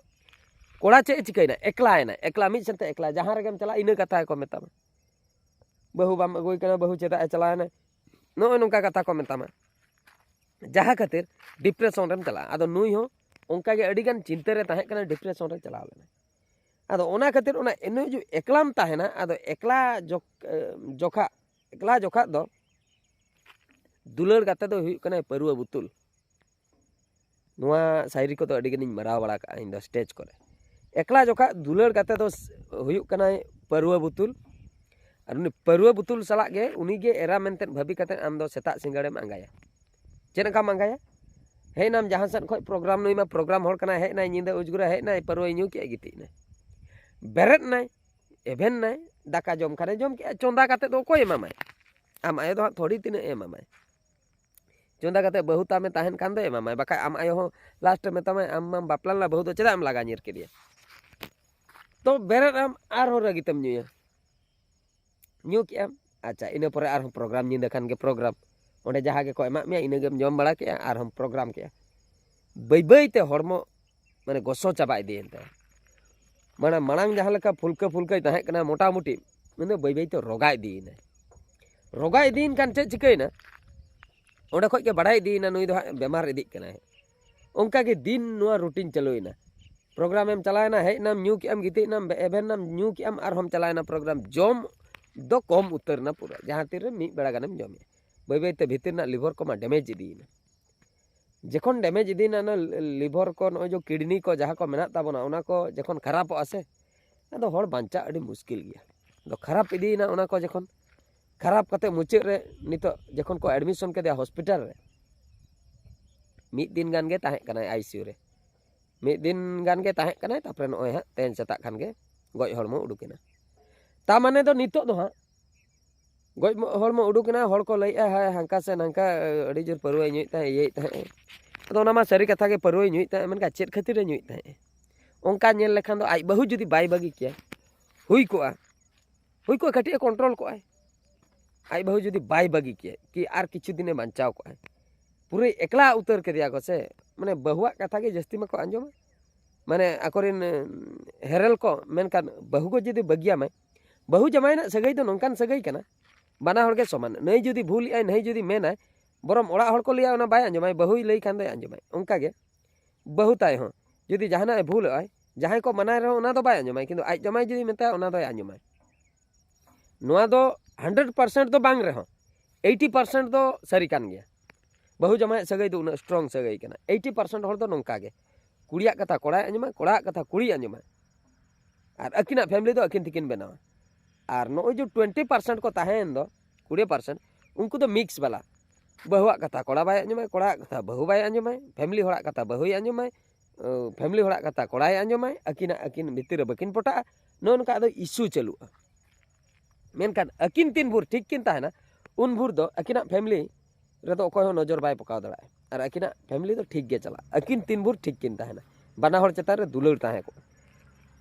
ᱠᱚᱲᱟ ᱪᱮᱫ ᱮ ᱪᱤᱠᱟᱹᱭᱮᱱᱟ? ᱮᱠᱞᱟᱭᱮᱱᱟ, ᱮᱠᱞᱟ, ᱢᱤᱫ ᱥᱮᱱᱛᱮ ᱮᱠᱞᱟ, ᱡᱟᱦᱟᱸ ᱨᱮᱜᱮᱢ ᱪᱟᱞᱟᱜ ᱤᱱᱟᱹ ᱠᱟᱛᱷᱟ ᱜᱮᱠᱚ ᱢᱮᱛᱟᱢᱟ, "ᱵᱟᱹᱦᱩ ᱵᱟᱢ ᱟᱹᱜᱩᱭ ᱠᱟᱱᱟ, ᱵᱟᱹᱦᱩ ᱪᱮᱫᱟᱜ ᱮ ᱪᱟᱞᱟᱣᱮᱱᱟ?" ᱱᱚᱜᱼᱚᱭ ᱱᱚᱝᱠᱟ ᱠᱟᱛᱷᱟ ᱠᱚ ᱢᱮᱛᱟᱢᱟ, ᱡᱟᱦᱟᱸ ᱠᱷᱟᱹᱛᱤᱨ depression ᱨᱮᱢ ᱪᱟᱞᱟᱜᱼᱟ᱾ ᱟᱫᱚ ᱱᱩᱭ ᱦᱚᱸ ᱚᱱᱠᱟᱜᱮ ᱟᱹᱰᱤᱜᱟᱱ ᱪᱤᱱᱛᱟᱹ ᱨᱮ ᱛᱟᱦᱮᱸ ᱠᱟᱱᱟ, depression ᱨᱮ ᱪᱟᱞᱟᱣ ᱞᱮᱱᱟ᱾ ᱟᱫᱚ ᱚᱱᱟ ᱠᱷᱟᱹᱛᱤᱨ ᱚᱱᱟ ᱤᱱᱟᱹᱜ ᱡᱩ ᱮᱠᱞᱟᱢ ᱛᱟᱦᱮᱱᱟ, ᱟᱫᱚ ᱮᱠᱞᱟ ᱡᱚᱠ-, ᱮ, ᱡᱚᱠᱷᱟ, ᱮᱠᱞᱟ ᱡᱚᱠᱷᱟ ᱫᱚ ᱫᱩᱞᱟᱹᱲ ᱜᱟᱛᱮ ᱫᱚ ᱦᱩᱭᱩᱜ ᱠᱟᱱᱟᱭ ᱯᱟᱹᱨᱣᱟᱹ ᱵᱩᱛᱩᱞ᱾ ᱱᱚᱣᱟ ᱥᱟᱭᱨᱤ ᱠᱚᱫᱚ ᱟᱹᱰᱤ ᱜᱟᱱᱤᱧ ᱢᱟᱨᱟᱣ ᱵᱟᱲᱟ ᱠᱟᱜᱼᱟ ᱤᱧ ᱫᱚ stage ᱠᱚᱨᱮ᱾ ᱮᱠᱞᱟ ᱡᱚᱠᱷᱟ ᱫᱩᱞᱟᱹᱲ ᱜᱟᱛᱮ ᱫᱚ ᱥ-, ᱦᱩᱭᱩᱜ ᱠᱟᱱᱟᱭ ᱯᱟᱹᱨᱣᱟᱹ ᱵᱩᱛᱩᱞ᱾ ᱟᱨ ᱩᱱᱤ ᱯᱟᱹᱨᱣᱟᱹ ᱵᱩᱛᱩᱞ ᱥᱟᱞᱟᱜ ᱜᱮ ᱩᱱᱤ ᱜᱮ ᱮᱨᱟ ᱢᱮᱱᱛᱮ ᱵᱷᱟᱹᱵᱤ ᱠᱟᱛᱮ ᱟᱢ ᱫᱚ ᱥᱮᱛᱟᱜ ᱥᱤᱸᱜᱟᱹᱲᱮᱢ ᱟᱸᱜᱟᱭᱟ᱾ ᱪᱮᱫ ᱞᱮᱠᱟᱢ ᱟᱸᱜᱟᱭᱟ? ᱦᱮᱡ ᱮᱱᱟᱢ ᱡᱟᱦᱟᱸ ᱥᱮᱫ ᱠᱷᱚᱱ program, ᱱᱩᱭ ᱢᱟ program ᱦᱚᱲ ᱠᱟᱱᱟᱭ, ᱦᱮᱡ ᱮᱱᱟᱭ ᱧᱤᱫᱟᱹ ᱩᱡᱽᱜᱩᱨᱟ, ᱦᱮᱡ ᱮᱱᱟᱭ, ᱯᱟᱹᱨᱣᱟᱹᱭ ᱧᱩ ᱠᱮᱜᱼᱟ, ᱜᱤᱛᱤᱡ ᱮᱱᱟᱭ᱾ ᱵᱮᱨᱮᱫ ᱮᱱᱟᱭ, ᱮᱵᱷᱮᱱ ᱮᱱᱟᱭ, ᱫᱟᱠᱟ ᱡᱚᱢ ᱠᱷᱟᱱᱮ ᱡᱚᱢ ᱠᱮᱜᱼᱟ, ᱪᱚᱸᱫᱟ ᱠᱟᱛᱮ ᱫᱚ ᱚᱠᱚᱭ ᱮᱢᱟᱢᱟᱭ? ᱟᱢ ᱟᱭᱳ ᱫᱚ ᱦᱟᱸᱜ ᱛᱷᱚᱲᱤ ᱛᱤᱱᱟᱹᱜ ᱮ ᱮᱢᱟᱢᱟᱭ᱾ ᱪᱚᱸᱫᱟ ᱠᱟᱛᱮ ᱵᱟᱹᱦᱩ ᱛᱟᱢᱮ ᱛᱟᱦᱮᱱ ᱠᱷᱟᱱ ᱫᱚ ᱮᱢᱟᱢᱟᱭ, ᱵᱟᱠᱷᱟᱡ ᱟᱢ ᱟᱭᱳ ᱦᱚᱸ last ᱮ ᱢᱮᱛᱟᱢᱟᱭ, "ᱟᱢ ᱢᱟᱢ ᱵᱟᱯᱞᱟ ᱞᱮᱱᱟ, ᱵᱟᱹᱦᱩ ᱫᱚ ᱪᱮᱫᱟᱜ ᱮᱢ ᱞᱟᱜᱟ ᱧᱤᱨ ᱠᱮᱫᱮᱭᱟ?" ᱛᱚ ᱵᱮᱨᱮᱫ ᱟᱢ, ᱟᱨᱦᱚᱸ ᱨᱟᱹᱜᱤ ᱛᱮᱢ ᱧᱩᱭᱟ᱾ ᱧᱩ ᱠᱮᱜ ᱟᱢ, ᱟᱪᱪᱷᱟ, ᱤᱱᱟᱹ ᱯᱚᱨᱮ ᱟᱨᱦᱚᱸ program, ᱧᱤᱫᱟᱹ ᱠᱷᱟᱱ ᱜᱮ program᱾ ᱚᱸᱰᱮ ᱡᱟᱦᱟᱸ ᱜᱮᱠᱚ ᱮᱢᱟᱜ ᱢᱮᱭᱟ, ᱤᱱᱟᱹ ᱜᱮᱢ ᱡᱚᱢ ᱵᱟᱲᱟ ᱠᱮᱜᱼᱟ, ᱟᱨᱦᱚᱸ program ᱠᱮᱜᱼᱟ᱾ ᱵᱟᱹᱭ ᱵᱟᱹᱭ ᱛᱮ ᱦᱚᱲᱢᱚ ᱢᱟᱱᱮ ᱜᱚᱥᱚ ᱪᱟᱵᱟ ᱤᱫᱤᱭᱮᱱ ᱛᱟᱭᱟ᱾ ᱢᱟᱱᱮ ᱢᱟᱲᱟᱝ ᱡᱟᱦᱟᱸ ᱞᱮᱠᱟ ᱯᱷᱩᱞᱠᱟᱹ ᱯᱷᱩᱞᱠᱟᱹᱭ ᱛᱟᱦᱮᱸ ᱠᱟᱱᱟ ᱢᱚᱴᱟᱢᱩᱴᱤ, ᱩᱱᱤ ᱫᱚ ᱵᱟᱹᱭ ᱵᱟᱹᱭ ᱛᱮ ᱨᱳᱜᱟ ᱤᱫᱤᱭᱮᱱᱟᱭ᱾ ᱨᱳᱜᱟ ᱤᱫᱤᱭᱮᱱ ᱠᱷᱟᱱ ᱪᱮᱫ ᱪᱤᱠᱟᱹᱭᱮᱱᱟ? ᱚᱸᱰᱮ ᱠᱷᱚᱡ ᱜᱮ ᱵᱟᱲᱟᱭ ᱤᱫᱤᱭᱮᱱᱟ ᱱᱩᱭ ᱫᱚ ᱦᱟᱸᱜ ᱵᱮᱢᱟᱨ ᱤᱫᱤᱜ ᱠᱟᱱᱟᱭ᱾ ᱚᱱᱠᱟ ᱜᱮ ᱫᱤᱱ ᱱᱚᱣᱟ routine ᱪᱟᱹᱞᱩᱭᱮᱱᱟ᱾ Program ᱮᱢ ᱪᱟᱞᱟᱣᱮᱱᱟ, ᱦᱮᱡ ᱮᱱᱟᱢ, ᱧᱩ ᱠᱮᱜ ᱟᱢ, ᱜᱤᱛᱤᱡ ᱮᱱᱟᱢ, ᱮᱵᱷᱮᱱ ᱮᱱᱟᱢ, ᱧᱩ ᱠᱮᱜ ᱟᱢ, ᱟᱨᱦᱚᱸᱢ ᱪᱟᱞᱟᱣᱮᱱᱟ program᱾ ᱡᱚᱢ ᱫᱚ ᱠᱚᱢ ᱩᱛᱟᱹᱨ ᱮᱱᱟ ᱯᱩᱨᱟᱹ, ᱡᱟᱦᱟᱸ ᱛᱤᱱᱨᱮ ᱢᱤᱫ ᱵᱮᱲᱟ ᱜᱟᱱᱮᱢ ᱡᱚᱢᱮᱜᱼᱟ᱾ ᱵᱟᱹᱭ ᱵᱟᱹᱭ ᱛᱮ ᱵᱷᱤᱛᱤᱨ ᱨᱮᱱᱟᱜ liver ᱠᱚᱢᱟ damage ᱤᱫᱤᱭᱮᱱᱟ᱾ ᱡᱚᱠᱷᱚᱱ damage ᱤᱫᱤᱭᱮᱱᱟ ᱚᱱᱟ liver ᱠᱚ, ᱱᱚᱜᱼᱚᱭ ᱡᱮ kidney ᱠᱚ ᱡᱟᱦᱟᱸ ᱠᱚ ᱢᱮᱱᱟᱜ ᱛᱟᱵᱚᱱᱟ, ᱚᱱᱟ ᱠᱚ ᱡᱚᱠᱷᱚᱱ ᱠᱷᱟᱨᱟᱯᱚᱜᱼᱟ ᱥᱮ, ᱟᱫᱚ ᱦᱚᱲ ᱵᱟᱧᱪᱟᱜ ᱟᱹᱰᱤ ᱢᱩᱥᱠᱤᱞ ᱜᱮᱭᱟ᱾ ᱫᱚ ᱠᱷᱟᱨᱟᱯ ᱤᱫᱤᱭᱮᱱᱟ ᱚᱱᱟ ᱠᱚ ᱡᱚᱠᱷᱚᱱ᱾ ᱠᱷᱟᱨᱟᱯ ᱠᱟᱛᱮ ᱢᱩᱪᱟᱹᱫ ᱨᱮ ᱱᱤᱛᱚᱜ ᱡᱚᱠᱷᱚᱱ ᱠᱚ ᱮᱰᱢᱤᱥᱚᱱ ᱠᱮᱫᱮᱭᱟ ᱦᱚᱥᱯᱤᱴᱟᱞ ᱨᱮ, ᱢᱤᱫ ᱫᱤᱱ ᱜᱟᱱ ᱜᱮ ᱛᱟᱦᱮᱸ ᱠᱟᱱᱟᱭ ᱟᱭᱥᱤᱭᱩ ᱨᱮ᱾ ᱢᱤᱫ ᱫᱤᱱ ᱜᱟᱱ ᱜᱮ ᱛᱟᱦᱮᱸ ᱠᱟᱱᱟᱭ, ᱛᱟᱨᱯᱚᱨᱮ ᱱᱚᱜᱼᱚᱭ ᱦᱟᱸᱜ ᱛᱮᱦᱮᱧ ᱥᱮᱛᱟᱜ ᱠᱷᱟᱱ ᱜᱮ ᱜᱚᱡ ᱦᱚᱲᱢᱚ ᱩᱰᱩᱠᱮᱱᱟ᱾ ᱛᱟ ᱢᱟᱱᱮ ᱫᱚ ᱱᱤᱛᱚᱜ ᱫᱚ ᱦᱟᱸᱜ ᱜᱚᱡ ᱦᱚᱲᱢᱚ ᱩᱰᱩᱠᱮᱱᱟ, ᱦᱚᱲ ᱠᱚ ᱞᱟᱹᱭᱮᱜᱼᱟ, ᱦᱮᱸ, ᱦᱟᱱᱠᱟ ᱥᱮ ᱱᱟᱝᱠᱟ, ᱟᱹᱰᱤ ᱡᱳᱨ ᱯᱟᱹᱨᱣᱟᱹᱭ ᱧᱩᱭᱮᱫ ᱛᱟᱦᱮᱸᱫ, ᱤᱭᱟᱹᱭᱮᱫ ᱛᱟᱦᱮᱸᱫ᱾ ᱟᱫᱚ ᱚᱱᱟ ᱢᱟ ᱥᱟᱹᱨᱤ ᱠᱟᱛᱷᱟ ᱜᱮ, ᱯᱟᱹᱨᱣᱟᱹᱭ ᱧᱩᱭᱮᱫ ᱛᱟᱦᱮᱸᱫ, ᱢᱮᱱᱠᱷᱟᱱ ᱪᱮᱫ ᱠᱷᱟᱹᱛᱤᱨ ᱮ ᱧᱩᱭᱮᱫ ᱛᱟᱦᱮᱸᱫ? ᱚᱱᱠᱟ ᱧᱮᱞ ᱞᱮᱠᱷᱟᱱ ᱫᱚ ᱟᱡ ᱵᱟᱹᱦᱩ ᱡᱩᱫᱤ ᱵᱟᱭ ᱵᱟᱹᱜᱤ ᱠᱮᱭᱟ, ᱦᱩᱭ ᱠᱚᱜᱼᱟ, ᱦᱩᱭ ᱠᱚᱜᱼᱟ, ᱠᱟᱹᱴᱤᱡ ᱮ ᱠᱚᱱᱴᱨᱳᱞ ᱠᱚᱜᱼᱟᱭ᱾ ᱟᱡ ᱵᱟᱹᱦᱩ ᱡᱩᱫᱤ ᱵᱟᱭ ᱵᱟᱹᱜᱤ ᱠᱮᱭᱟ, ᱠᱤ ᱟᱨ ᱠᱤᱪᱷᱩ ᱫᱤᱱᱮ ᱵᱟᱧᱪᱟᱣ ᱠᱚᱜᱼᱟᱭ᱾ ᱯᱩᱨᱟᱹ ᱮᱠᱞᱟ ᱩᱛᱟᱹᱨ ᱠᱮᱫᱮᱭᱟ ᱠᱚ ᱥᱮ, ᱢᱟᱱᱮ ᱵᱟᱹᱦᱩᱣᱟᱜ ᱠᱟᱛᱷᱟ ᱜᱮ ᱡᱟᱹᱥᱛᱤ ᱢᱟᱠᱚ ᱟᱸᱡᱚᱢᱟ, ᱢᱟᱱᱮ ᱟᱠᱚᱨᱮᱱ ᱦᱮᱨᱮᱞ ᱠᱚ, ᱢᱮᱱᱠᱷᱟᱱ ᱵᱟᱹᱦᱩ ᱠᱚ ᱡᱩᱫᱤ ᱵᱟᱹᱜᱤᱭᱟᱢᱟᱭ, ᱵᱟᱹᱦᱩ ᱡᱟᱢᱟᱭ ᱨᱮᱱᱟᱜ ᱥᱟᱹᱜᱟᱹᱭ ᱫᱚ ᱱᱚᱝᱠᱟᱱ ᱥᱟᱹᱜᱟᱹᱭ ᱠᱟᱱᱟ, ᱵᱟᱱᱟ ᱦᱚᱲ ᱜᱮ ᱥᱚᱢᱟᱱ᱾ ᱱᱟᱹᱭ ᱡᱩᱫᱤ ᱵᱷᱩᱞᱮᱜᱼᱟᱭ, ᱱᱟᱹᱭ ᱡᱩᱫᱤ ᱢᱮᱱᱟᱭ, ᱵᱚᱨᱚᱢ ᱚᱲᱟᱜ ᱦᱚᱲ ᱠᱚ ᱞᱟᱹᱭᱟ ᱚᱱᱟ ᱵᱟᱭ ᱟᱸᱡᱚᱢᱟᱭ, ᱵᱟᱹᱦᱩᱭ ᱞᱟᱹᱭ ᱠᱷᱟᱱ ᱫᱚᱭ ᱟᱸᱡᱚᱢᱟᱭ᱾ ᱚᱱᱠᱟ ᱜᱮ ᱵᱟᱹᱦᱩ ᱛᱟᱭ ᱦᱚᱸ ᱡᱩᱫᱤ ᱡᱟᱦᱟᱱᱟᱜ ᱮ ᱵᱷᱩᱞᱚᱜᱼᱟᱭ, ᱡᱟᱦᱟᱸᱭ ᱠᱚ ᱢᱟᱱᱟᱭ ᱨᱮᱦᱚᱸ ᱚᱱᱟ ᱫᱚ ᱵᱟᱭ ᱟᱸᱡᱚᱢᱟᱭ, ᱠᱤᱱᱛᱩ ᱟᱡ ᱡᱟᱢᱟᱭ ᱡᱩᱫᱤ ᱢᱮᱛᱟᱭᱟ ᱚᱱᱟ ᱫᱚᱭ ᱟᱸᱡᱚᱢᱟᱭ᱾ ᱱᱚᱣᱟ ᱫᱚ ᱦᱟᱱᱰᱨᱮᱰ ᱯᱟᱨᱥᱮᱱᱴ ᱫᱚ ᱵᱟᱝ ᱨᱮᱦᱚᱸ, ᱮᱭᱤᱴᱤ ᱯᱟᱨᱥᱮᱱᱴ ᱫᱚ ᱥᱟᱹᱨᱤ ᱠᱟᱱ ᱜᱮᱭᱟ᱾ ᱵᱟᱹᱦᱩ ᱡᱟᱢᱟᱭᱟᱜ ᱥᱟᱹᱜᱟᱹᱭ ᱫᱚ ᱩᱱᱟᱹᱜ ᱥᱴᱨᱚᱝ ᱥᱟᱹᱜᱟᱹᱭ ᱠᱟᱱᱟ᱾ ᱮᱭᱤᱴᱤ ᱯᱟᱨᱥᱮᱱᱴ ᱦᱚᱲ ᱫᱚ ᱱᱚᱝᱠᱟ ᱜᱮ, ᱠᱩᱲᱤᱭᱟᱜ ᱠᱟᱛᱷᱟ ᱠᱚᱲᱟᱭ ᱟᱸᱡᱚᱢᱟ, ᱠᱚᱲᱟᱣᱟᱜ ᱠᱟᱛᱷᱟ ᱠᱩᱲᱤᱭ ᱟᱸᱡᱚᱢᱟ, ᱟᱨ ᱟᱹᱠᱤᱱᱟᱜ ᱯᱷᱮᱢᱮᱞᱤ ᱫᱚ ᱟᱹᱠᱤᱱ ᱛᱮᱠᱤᱱ ᱵᱮᱱᱟᱣᱟ᱾ ᱟᱨ ᱱᱚᱜᱼᱚᱭ ᱡᱮ ᱴᱩᱭᱮᱱᱴᱤ ᱯᱟᱨᱥᱮᱱᱴ ᱠᱚ ᱛᱟᱦᱮᱸᱭᱮᱱ ᱫᱚ, ᱠᱩᱲᱤ ᱯᱟᱨᱥᱮᱱᱴ, ᱩᱱᱠᱩ ᱫᱚ ᱢᱤᱠᱥ ᱵᱟᱞᱟ, ᱵᱟᱹᱦᱩᱣᱟᱜ ᱠᱟᱛᱷᱟ ᱠᱚᱲᱟ ᱵᱟᱭ ᱟᱸᱡᱚᱢᱟᱭ, ᱠᱚᱲᱟᱣᱟᱜ ᱠᱟᱛᱷᱟ ᱵᱟᱹᱦᱩ ᱵᱟᱭ ᱟᱸᱡᱚᱢᱟᱭ, ᱯᱷᱮᱢᱮᱞᱤ ᱦᱚᱲᱟᱜ ᱠᱟᱛᱷᱟ ᱵᱟᱹᱦᱩᱭ ᱟᱸᱡᱚᱢᱟᱭ, ᱯᱷᱮᱢᱮᱞᱤ ᱦᱚᱲᱟᱜ ᱠᱟᱛᱷᱟ ᱠᱚᱲᱟᱭ ᱟᱸᱡᱚᱢᱟᱭ, ᱟᱹᱠᱤᱱᱟᱜ ᱟᱹᱠᱤᱱ ᱵᱷᱤᱛᱤᱨ ᱨᱮ ᱵᱟᱹᱠᱤᱱ ᱯᱚᱴᱟᱜᱼᱟ᱾ ᱱᱚᱜᱼᱚ ᱱᱚᱝᱠᱟ ᱟᱫᱚ ᱤᱥᱩ ᱪᱟᱹᱞᱩᱜᱼᱟ᱾ ᱢᱮᱱᱠᱷᱟᱱ ᱟᱹᱠᱤᱱ ᱛᱤᱱ ᱵᱷᱳᱨ ᱴᱷᱤᱠ ᱠᱤᱱ ᱛᱟᱦᱮᱱᱟ, ᱩᱱ ᱵᱷᱳᱨ ᱫᱚ ᱟᱹᱠᱤᱱᱟᱜ ᱯᱷᱮᱢᱮᱞᱤ ᱨᱮᱫᱚ ᱚᱠᱚᱭ ᱦᱚᱸ ᱱᱚᱡᱚᱨ ᱵᱟᱭ ᱯᱚᱠᱟᱣ ᱫᱟᱲᱮᱭᱟᱜᱼᱟ᱾ ᱟᱨ ᱟᱹᱠᱤᱱᱟᱜ ᱯᱷᱮᱢᱮᱞᱤ ᱫᱚ ᱴᱷᱤᱠ ᱜᱮ ᱪᱟᱞᱟᱜᱼᱟ, ᱟᱹᱠᱤᱱ ᱛᱤᱱ ᱵᱷᱳᱨ ᱴᱷᱤᱠ ᱠᱤᱱ ᱛᱟᱦᱮᱱᱟ, ᱵᱟᱱᱟ ᱦᱚᱲ ᱪᱮᱛᱟᱱ ᱨᱮ ᱫᱩᱞᱟᱹᱲ ᱛᱟᱦᱮᱸ ᱠᱚᱜᱼᱟ᱾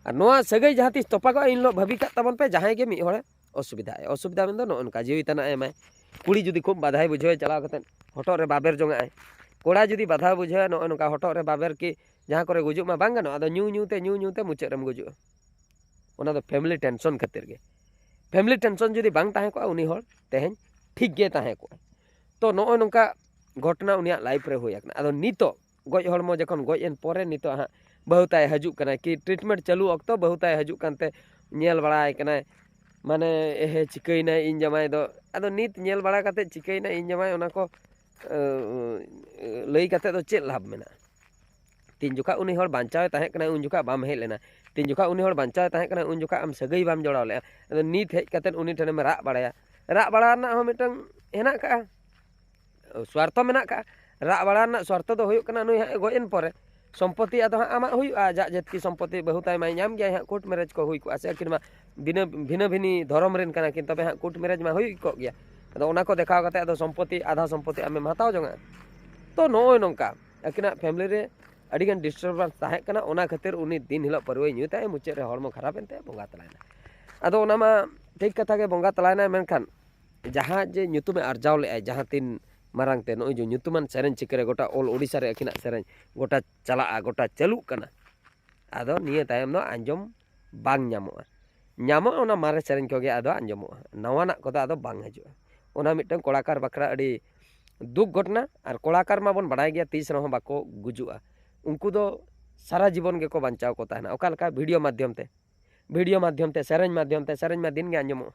ᱟᱨ ᱱᱚᱣᱟ ᱥᱟᱹᱜᱟᱹᱭ ᱡᱟᱦᱟᱸ ᱛᱤᱥ ᱛᱚᱯᱟᱜᱚᱜᱼᱟ, ᱤᱱ ᱦᱤᱞᱳᱜ ᱵᱷᱟᱹᱵᱤ ᱠᱟᱜ ᱛᱟᱵᱚᱱ ᱯᱮ, ᱡᱟᱦᱟᱸᱭ ᱜᱮ ᱢᱤᱫ ᱦᱚᱲᱮ ᱚᱥᱩᱵᱤᱫᱷᱟᱜᱼᱟᱭ᱾ ᱚᱥᱩᱵᱤᱫᱷᱟ ᱢᱮᱱᱫᱚ ᱱᱚᱜᱼᱚ ᱱᱚᱝᱠᱟ ᱡᱤᱣᱤ ᱛᱟᱱᱟᱜ ᱮ ᱮᱢᱟᱭ᱾ ᱠᱩᱲᱤ ᱡᱩᱫᱤ ᱠᱷᱩᱵ ᱵᱟᱫᱷᱟᱭ ᱵᱩᱡᱷᱟᱹᱣᱟ ᱪᱟᱞᱟᱣ ᱠᱟᱛᱮᱫ ᱦᱚᱴᱚᱜ ᱨᱮ ᱵᱟᱵᱮᱨ ᱡᱚᱝᱟᱜᱼᱟᱭ, ᱠᱚᱲᱟ ᱡᱩᱫᱤ ᱵᱟᱫᱷᱟ ᱵᱩᱡᱷᱟᱹᱣᱟ ᱱᱚᱜᱼᱚ ᱱᱚᱝᱠᱟ ᱦᱚᱴᱚᱜ ᱨᱮ ᱵᱟᱵᱮᱨ ᱠᱤ ᱡᱟᱦᱟᱸ ᱠᱚᱨᱮ ᱜᱩᱡᱩᱜ ᱢᱟ ᱵᱟᱝ ᱜᱟᱱᱚᱜᱼᱟ, ᱟᱫᱚ ᱧᱩ ᱧᱩ ᱛᱮ ᱧᱩ ᱧᱩ ᱛᱮ ᱢᱩᱪᱟᱹᱫ ᱨᱮᱢ ᱜᱩᱡᱩᱜᱼᱟ᱾ ᱚᱱᱟ ᱫᱚ ᱯᱷᱮᱢᱮᱞᱤ ᱴᱮᱱᱥᱚᱱ ᱠᱷᱟᱹᱛᱤᱨ ᱜᱮ᱾ ᱯᱷᱮᱢᱮᱞᱤ ᱴᱮᱱᱥᱚᱱ ᱡᱩᱫᱤ ᱵᱟᱝ ᱛᱟᱦᱮᱸ ᱠᱚᱜᱼᱟ, ᱩᱱᱤ ᱦᱚᱲ ᱛᱮᱦᱮᱧ ᱴᱷᱤᱠ ᱜᱮ ᱛᱟᱦᱮᱸ ᱠᱚᱜᱼᱟ᱾ ᱛᱚ ᱱᱚᱜᱼᱚᱭ ᱱᱚᱝᱠᱟ ᱜᱷᱚᱴᱚᱱᱟ ᱩᱱᱤᱭᱟᱜ ᱞᱟᱭᱤᱯᱷ ᱨᱮ ᱦᱩᱭ ᱟᱠᱟᱱᱟ᱾ ᱟᱫᱚ ᱱᱤᱛᱚᱜ ᱜᱚᱡ ᱦᱚᱲᱢᱚ ᱡᱚᱠᱷᱚᱱ ᱜᱚᱡ ᱮᱱ ᱯᱚᱨᱮ ᱱᱤᱛᱚᱜ ᱦᱟᱸᱜ ᱵᱟᱹᱦᱩ ᱛᱟᱭ ᱦᱤᱡᱩᱜ ᱠᱟᱱᱟᱭ, ᱠᱤ ᱴᱨᱤᱴᱢᱮᱱᱴ ᱪᱟᱹᱞᱩ ᱚᱠᱛᱚ ᱵᱟᱹᱦᱩ ᱛᱟᱭ ᱦᱤᱡᱩᱜ ᱠᱟᱱᱛᱮ ᱧᱮᱞ ᱵᱟᱲᱟᱭ ᱠᱟᱱᱟᱭ, ᱢᱟᱱᱮ ᱮᱦᱮ ᱪᱤᱠᱟᱹᱭᱮᱱᱟᱭ ᱤᱧ ᱡᱟᱢᱟᱭ ᱫᱚ᱾ ᱟᱫᱚ ᱱᱤᱛ ᱧᱮᱞ ᱵᱟᱲᱟ ᱠᱟᱛᱮ ᱪᱤᱠᱟᱹᱭᱮᱱᱟᱭ ᱤᱧ ᱡᱟᱢᱟᱭ, ᱚᱱᱟ ᱠᱚ ᱞᱟᱹᱭ ᱠᱟᱛᱮ ᱫᱚ ᱪᱮᱫ ᱞᱟᱵᱷ ᱢᱮᱱᱟᱜᱼᱟ? ᱛᱤᱱ ᱡᱚᱠᱷᱟ ᱩᱱᱤ ᱦᱚᱲ ᱵᱟᱧᱪᱟᱣ ᱮ ᱛᱟᱦᱮᱸ ᱠᱟᱱᱟ, ᱩᱱ ᱡᱚᱠᱷᱟ ᱵᱟᱢ ᱦᱮᱡ ᱞᱮᱱᱟ᱾ ᱛᱤᱱ ᱡᱚᱠᱷᱟ ᱩᱱᱤ ᱦᱚᱲ ᱵᱟᱧᱪᱟᱣ ᱛᱟᱦᱮᱸ ᱠᱟᱱᱟ, ᱩᱱ ᱡᱚᱠᱷᱟ ᱟᱢ ᱥᱟᱹᱜᱟᱹᱭ ᱵᱟᱢ ᱡᱚᱲᱟᱣ ᱞᱮᱫᱼᱟ᱾ ᱟᱫᱚ ᱱᱤᱛ ᱦᱮᱡ ᱠᱟᱛᱮᱫ ᱩᱱᱤ ᱴᱷᱮᱱᱮᱢ ᱨᱟᱜ ᱵᱟᱲᱟᱭᱟ᱾ ᱨᱟᱜ ᱵᱟᱲᱟ ᱨᱮᱱᱟᱜ ᱦᱚᱸ ᱢᱤᱫᱴᱟᱝ ᱦᱮᱱᱟᱜ ᱠᱟᱜᱼᱟ, ᱥᱣᱟᱨᱛᱷᱚ ᱢᱮᱱᱟᱜ ᱠᱟᱜᱼᱟ᱾ ᱨᱟᱜ ᱵᱟᱲᱟ ᱨᱮᱱᱟᱜ ᱥᱣᱟᱨᱛᱷᱚ ᱫᱚ ᱦᱩᱭᱩᱜ ᱠᱟᱱᱟ, ᱱᱩᱭ ᱦᱟᱸᱜ ᱮ ᱜᱚᱡ ᱮᱱ ᱯᱚᱨᱮ ᱥᱚᱢᱯᱚᱛᱤ ᱟᱫᱚ ᱦᱟᱸᱜ ᱟᱢᱟᱜ ᱦᱩᱭᱩᱜᱼᱟ, ᱟᱡᱟᱜ ᱡᱟᱹᱛᱤ ᱥᱚᱢᱯᱚᱛᱤ ᱵᱟᱹᱦᱩ ᱛᱟᱭ ᱢᱟᱭ ᱧᱟᱢ ᱜᱮᱭᱟᱭ ᱦᱟᱸᱜ, ᱠᱳᱨᱴ ᱢᱮᱨᱮᱡᱽ ᱠᱚ ᱦᱩᱭ ᱠᱚᱜᱼᱟ, ᱥᱮ ᱟᱹᱠᱤᱱ ᱢᱟ ᱵᱷᱤᱱᱟᱹ ᱵᱷᱤᱱᱟᱹ ᱵᱷᱤᱱᱤ ᱫᱷᱚᱨᱚᱢ ᱨᱮᱱ ᱠᱟᱱᱟ ᱠᱤᱱ, ᱛᱚᱵᱮ ᱦᱟᱸᱜ ᱠᱳᱨᱴ ᱢᱮᱨᱮᱡᱽ ᱢᱟ ᱦᱩᱭ ᱠᱚᱜ ᱜᱮᱭᱟ᱾ ᱟᱫᱚ ᱚᱱᱟ ᱠᱚ ᱫᱮᱠᱷᱟᱣ ᱠᱟᱛᱮ ᱟᱫᱚ ᱥᱚᱢᱯᱚᱛᱤ, ᱟᱫᱷᱟ ᱥᱚᱢᱯᱚᱛᱤ ᱟᱢᱮᱢ ᱦᱟᱛᱟᱣ ᱡᱚᱝᱟ᱾ ᱛᱚ ᱱᱚᱜᱼᱚᱭ ᱱᱚᱝᱠᱟ ᱟᱹᱠᱤᱱᱟᱜ ᱯᱷᱮᱢᱮᱞᱤ ᱨᱮ ᱟᱹᱰᱤᱜᱟᱱ ᱰᱤᱥᱴᱟᱨᱵᱮᱱᱥ ᱛᱟᱦᱮᱸ ᱠᱟᱱᱟ, ᱚᱱᱟ ᱠᱷᱟᱹᱛᱤᱨ ᱩᱱᱤ ᱫᱤᱱ ᱦᱤᱞᱳᱜ ᱯᱟᱹᱨᱣᱟᱹᱭ ᱧᱩᱭ ᱛᱟᱭᱟ, ᱢᱩᱪᱟᱹᱫ ᱨᱮ ᱦᱚᱲᱢᱚ ᱠᱷᱟᱨᱟᱯ ᱮᱱ ᱛᱟᱭᱟ, ᱵᱚᱸᱜᱟ ᱛᱟᱞᱟᱭᱮᱱᱟ᱾ ᱟᱫᱚ ᱚᱱᱟ ᱢᱟ ᱴᱷᱤᱠ ᱠᱟᱛᱷᱟ ᱜᱮ, ᱵᱚᱸᱜᱟ ᱛᱟᱞᱟᱭᱮᱱᱟᱭ, ᱢᱮᱱᱠᱷᱟᱱ ᱡᱟᱦᱟᱸ ᱡᱮ ᱧᱩᱛᱩᱢᱮ ᱟᱨᱡᱟᱣ ᱞᱮᱫᱼᱟᱭ, ᱡᱟᱦᱟᱸ ᱛᱤᱱ ᱢᱟᱨᱟᱝ ᱛᱮ ᱱᱚᱜᱼᱚᱭ ᱡᱮ ᱧᱩᱛᱩᱢᱟᱱ ᱥᱮᱨᱮᱧ ᱪᱤᱠᱟᱹᱨᱮ ᱜᱚᱴᱟ ᱚᱞ ᱳᱰᱤᱥᱟ ᱨᱮ ᱟᱹᱠᱤᱱᱟᱜ ᱥᱮᱨᱮᱧ ᱜᱚᱴᱟ ᱪᱟᱞᱟᱜᱼᱟ, ᱜᱚᱴᱟ ᱪᱟᱹᱞᱩᱜ ᱠᱟᱱᱟ, ᱟᱫᱚ ᱱᱤᱭᱟᱹ ᱛᱟᱭᱚᱢ ᱫᱚ ᱟᱸᱡᱚᱢ ᱵᱟᱝ ᱧᱟᱢᱚᱜᱼᱟ᱾ ᱧᱟᱢᱚᱜᱼᱟ ᱚᱱᱟ ᱢᱟᱨᱮ ᱥᱮᱨᱮᱧ ᱠᱚᱜᱮ ᱟᱫᱚ ᱟᱸᱡᱚᱢᱚᱜᱼᱟ, ᱱᱟᱣᱟᱱᱟᱜ ᱠᱚᱫᱚ ᱟᱫᱚ ᱵᱟᱝ ᱦᱤᱡᱩᱜᱼᱟ᱾ ᱚᱱᱟ ᱢᱤᱫᱴᱟᱝ ᱠᱚᱲᱟᱠᱟᱨ ᱵᱟᱠᱷᱨᱟ ᱟᱹᱰᱤ ᱫᱩᱠ ᱜᱷᱚᱴᱚᱱᱟ᱾ ᱟᱨ ᱠᱚᱲᱟᱠᱟᱨ ᱢᱟᱵᱚᱱ ᱵᱟᱲᱟᱭ ᱜᱮᱭᱟ ᱛᱤᱥ ᱨᱮᱦᱚᱸ ᱵᱟᱠᱚ ᱜᱩᱡᱩᱜᱼᱟ, ᱩᱱᱠᱩ ᱫᱚ ᱥᱟᱨᱟ ᱡᱤᱵᱚᱱ ᱜᱮᱠᱚ ᱵᱟᱧᱪᱟᱣ ᱠᱚ ᱛᱟᱦᱮᱱᱟ᱾ ᱚᱠᱟ ᱞᱮᱠᱟ? ᱵᱷᱤᱰᱤᱭᱳ ᱢᱟᱫᱽᱫᱷᱚᱢ ᱛᱮ, ᱵᱷᱤᱰᱤᱭᱳ ᱢᱟᱫᱽᱫᱷᱚᱢ ᱛᱮ, ᱥᱮᱨᱮᱧ ᱢᱟᱫᱽᱫᱷᱚᱢ ᱛᱮ, ᱥᱮᱨᱮᱧ ᱢᱟ ᱫᱤᱱ ᱜᱮ ᱟᱸᱡᱚᱢᱚᱜᱼᱟ᱾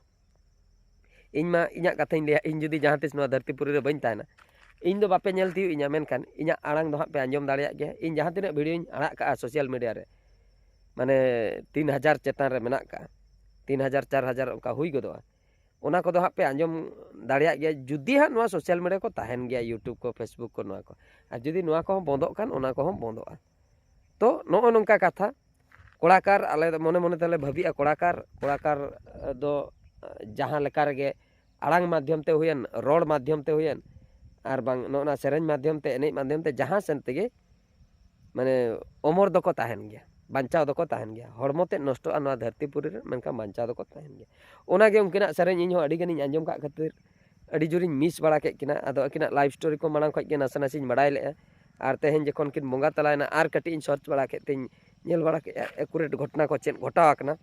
ᱤᱧ ᱢᱟ ᱤᱧᱟᱹᱜ ᱠᱟᱛᱷᱟᱧ ᱞᱟᱹᱭᱟ, ᱤᱧ ᱡᱩᱫᱤ ᱡᱟᱦᱟᱸ ᱛᱤᱥ ᱱᱚᱣᱟ ᱫᱷᱟᱹᱨᱛᱤ ᱯᱩᱨᱤ ᱨᱮ ᱵᱟᱹᱧ ᱛᱟᱦᱮᱱᱟ, ᱤᱧ ᱫᱚ ᱵᱟᱯᱮ ᱧᱮᱞ ᱛᱤᱭᱳᱜ ᱤᱧᱟ, ᱢᱮᱱᱠᱷᱟᱱ ᱤᱧᱟᱹᱜ ᱟᱲᱟᱝ ᱫᱚ ᱦᱟᱸᱜ ᱯᱮ ᱟᱸᱡᱚᱢ ᱫᱟᱲᱮᱭᱟᱜ ᱜᱮᱭᱟ᱾ ᱤᱧ ᱡᱟᱦᱟᱸ ᱛᱤᱱᱟᱹᱜ ᱵᱷᱤᱰᱤᱭᱳᱧ ᱟᱲᱟᱜ ᱠᱟᱜᱼᱟ ᱥᱳᱥᱟᱞ ᱢᱤᱰᱤᱭᱟ ᱨᱮ, ᱢᱟᱱᱮ ᱛᱤᱱ ᱦᱟᱡᱟᱨ ᱪᱮᱛᱟᱱ ᱨᱮ ᱢᱮᱱᱟᱜ ᱠᱟᱜᱼᱟ, ᱛᱤᱱ ᱦᱟᱡᱟᱨ, ᱪᱟᱨ ᱦᱟᱡᱟᱨ ᱚᱱᱠᱟ ᱦᱩᱭ ᱜᱚᱫᱚᱜᱼᱟ, ᱚᱱᱟ ᱠᱚᱫᱚ ᱦᱟᱸᱜ ᱯᱮ ᱟᱸᱡᱚᱢ ᱫᱟᱲᱮᱭᱟᱜ ᱜᱮᱭᱟ, ᱡᱩᱫᱤ ᱦᱟᱸᱜ ᱱᱚᱣᱟ ᱥᱳᱥᱟᱞ ᱢᱤᱰᱤᱭᱟ ᱠᱚ ᱛᱟᱦᱮᱱ ᱜᱮᱭᱟ, ᱭᱩᱴᱩᱵᱽ ᱠᱚ, ᱯᱷᱮᱥᱵᱩᱠ ᱠᱚ, ᱱᱚᱣᱟ ᱠᱚ᱾ ᱟᱨ ᱡᱩᱫᱤ ᱱᱚᱣᱟ ᱠᱚᱦᱚᱸ ᱵᱚᱱᱫᱚᱜ ᱠᱷᱟᱱ, ᱚᱱᱟ ᱠᱚᱦᱚᱸ ᱵᱚᱱᱫᱚᱜᱼᱟ᱾ ᱛᱚ ᱱᱚᱜᱼᱚ ᱱᱚᱝᱠᱟ ᱠᱟᱛᱷᱟ᱾ ᱠᱚᱲᱟᱠᱟᱨ, ᱟᱞᱮ ᱫᱚ ᱢᱚᱱᱮ ᱢᱚᱱᱮ ᱛᱮᱞᱮ ᱵᱷᱟᱹᱵᱤᱜᱼᱟ, ᱠᱚᱲᱟᱠᱟᱨ, ᱠᱚᱲᱟᱠᱟᱨ ᱫᱚ ᱡᱟᱦᱟᱸ ᱞᱮᱠᱟ ᱨᱮᱜᱮ ᱟᱲᱟᱝ ᱢᱟᱫᱽᱫᱷᱚᱢ ᱛᱮ ᱦᱩᱭᱮᱱ, ᱨᱚᱲ ᱢᱟᱫᱽᱫᱷᱚᱢ ᱛᱮ ᱦᱩᱭᱮᱱ, ᱟᱨ ᱵᱟᱝ ᱱᱚᱜᱼᱚ ᱱᱟ ᱥᱮᱨᱮᱧ ᱢᱟᱫᱽᱫᱷᱚᱢ ᱛᱮ, ᱮᱱᱮᱡ ᱢᱟᱫᱽᱫᱷᱚᱢ ᱛᱮ, ᱡᱟᱦᱟᱸ ᱥᱮᱱ ᱛᱮᱜᱮ ᱢᱟᱱᱮ ᱚᱢᱚᱨ ᱫᱚᱠᱚ ᱛᱟᱦᱮᱱ ᱜᱮᱭᱟ, ᱵᱟᱧᱪᱟᱣ ᱫᱚᱠᱚ ᱛᱟᱦᱮᱱ ᱜᱮᱭᱟ᱾ ᱦᱚᱲᱢᱚ ᱛᱮᱫ ᱱᱚᱥᱴᱚᱜᱼᱟ ᱱᱚᱣᱟ ᱫᱷᱟᱹᱨᱛᱤ ᱯᱩᱨᱤ ᱨᱮ, ᱢᱮᱱᱠᱷᱟᱱ ᱵᱟᱧᱪᱟᱣ ᱫᱚᱠᱚ ᱛᱟᱦᱮᱱ ᱜᱮᱭᱟ᱾ ᱚᱱᱟᱜᱮ ᱩᱱᱠᱤᱱᱟᱜ ᱥᱮᱨᱮᱧ ᱤᱧ ᱦᱚᱸ ᱟᱹᱰᱤ ᱜᱟᱱᱤᱧ ᱟᱸᱡᱚᱢ ᱠᱟᱜ ᱠᱷᱟᱹᱛᱤᱨ ᱟᱹᱰᱤ ᱡᱳᱨᱤᱧ ᱢᱤᱥ ᱵᱟᱲᱟ ᱠᱮᱫ ᱠᱤᱱᱟ᱾ ᱟᱫᱚ ᱟᱹᱠᱤᱱᱟᱜ ᱞᱟᱭᱤᱯᱷ ᱥᱴᱳᱨᱤ ᱠᱚ ᱢᱟᱲᱟᱝ ᱠᱷᱚᱱ ᱜᱮ ᱱᱟᱥᱮ ᱱᱟᱥᱮᱧ ᱵᱟᱲᱟᱭ ᱞᱮᱫᱼᱟ, ᱟᱨ ᱛᱮᱦᱮᱧ ᱡᱚᱠᱷᱚᱱ ᱠᱤᱱ ᱵᱚᱸᱜᱟ ᱛᱟᱞᱟᱭᱮᱱᱟ, ᱟᱨ ᱠᱟᱹᱴᱤᱡ ᱤᱧ ᱥᱟᱨᱪ ᱵᱟᱲᱟ ᱠᱮᱫ ᱛᱮᱧ ᱧᱮᱞ ᱵᱟᱲᱟ ᱠᱮᱫᱼᱟ, ᱮᱠᱩᱨᱮᱴ ᱜᱷᱚᱴᱚᱱᱟ ᱠᱚ ᱪᱮᱫ ᱜᱷᱚᱴᱟᱣ ᱟᱠᱟᱱᱟ᱾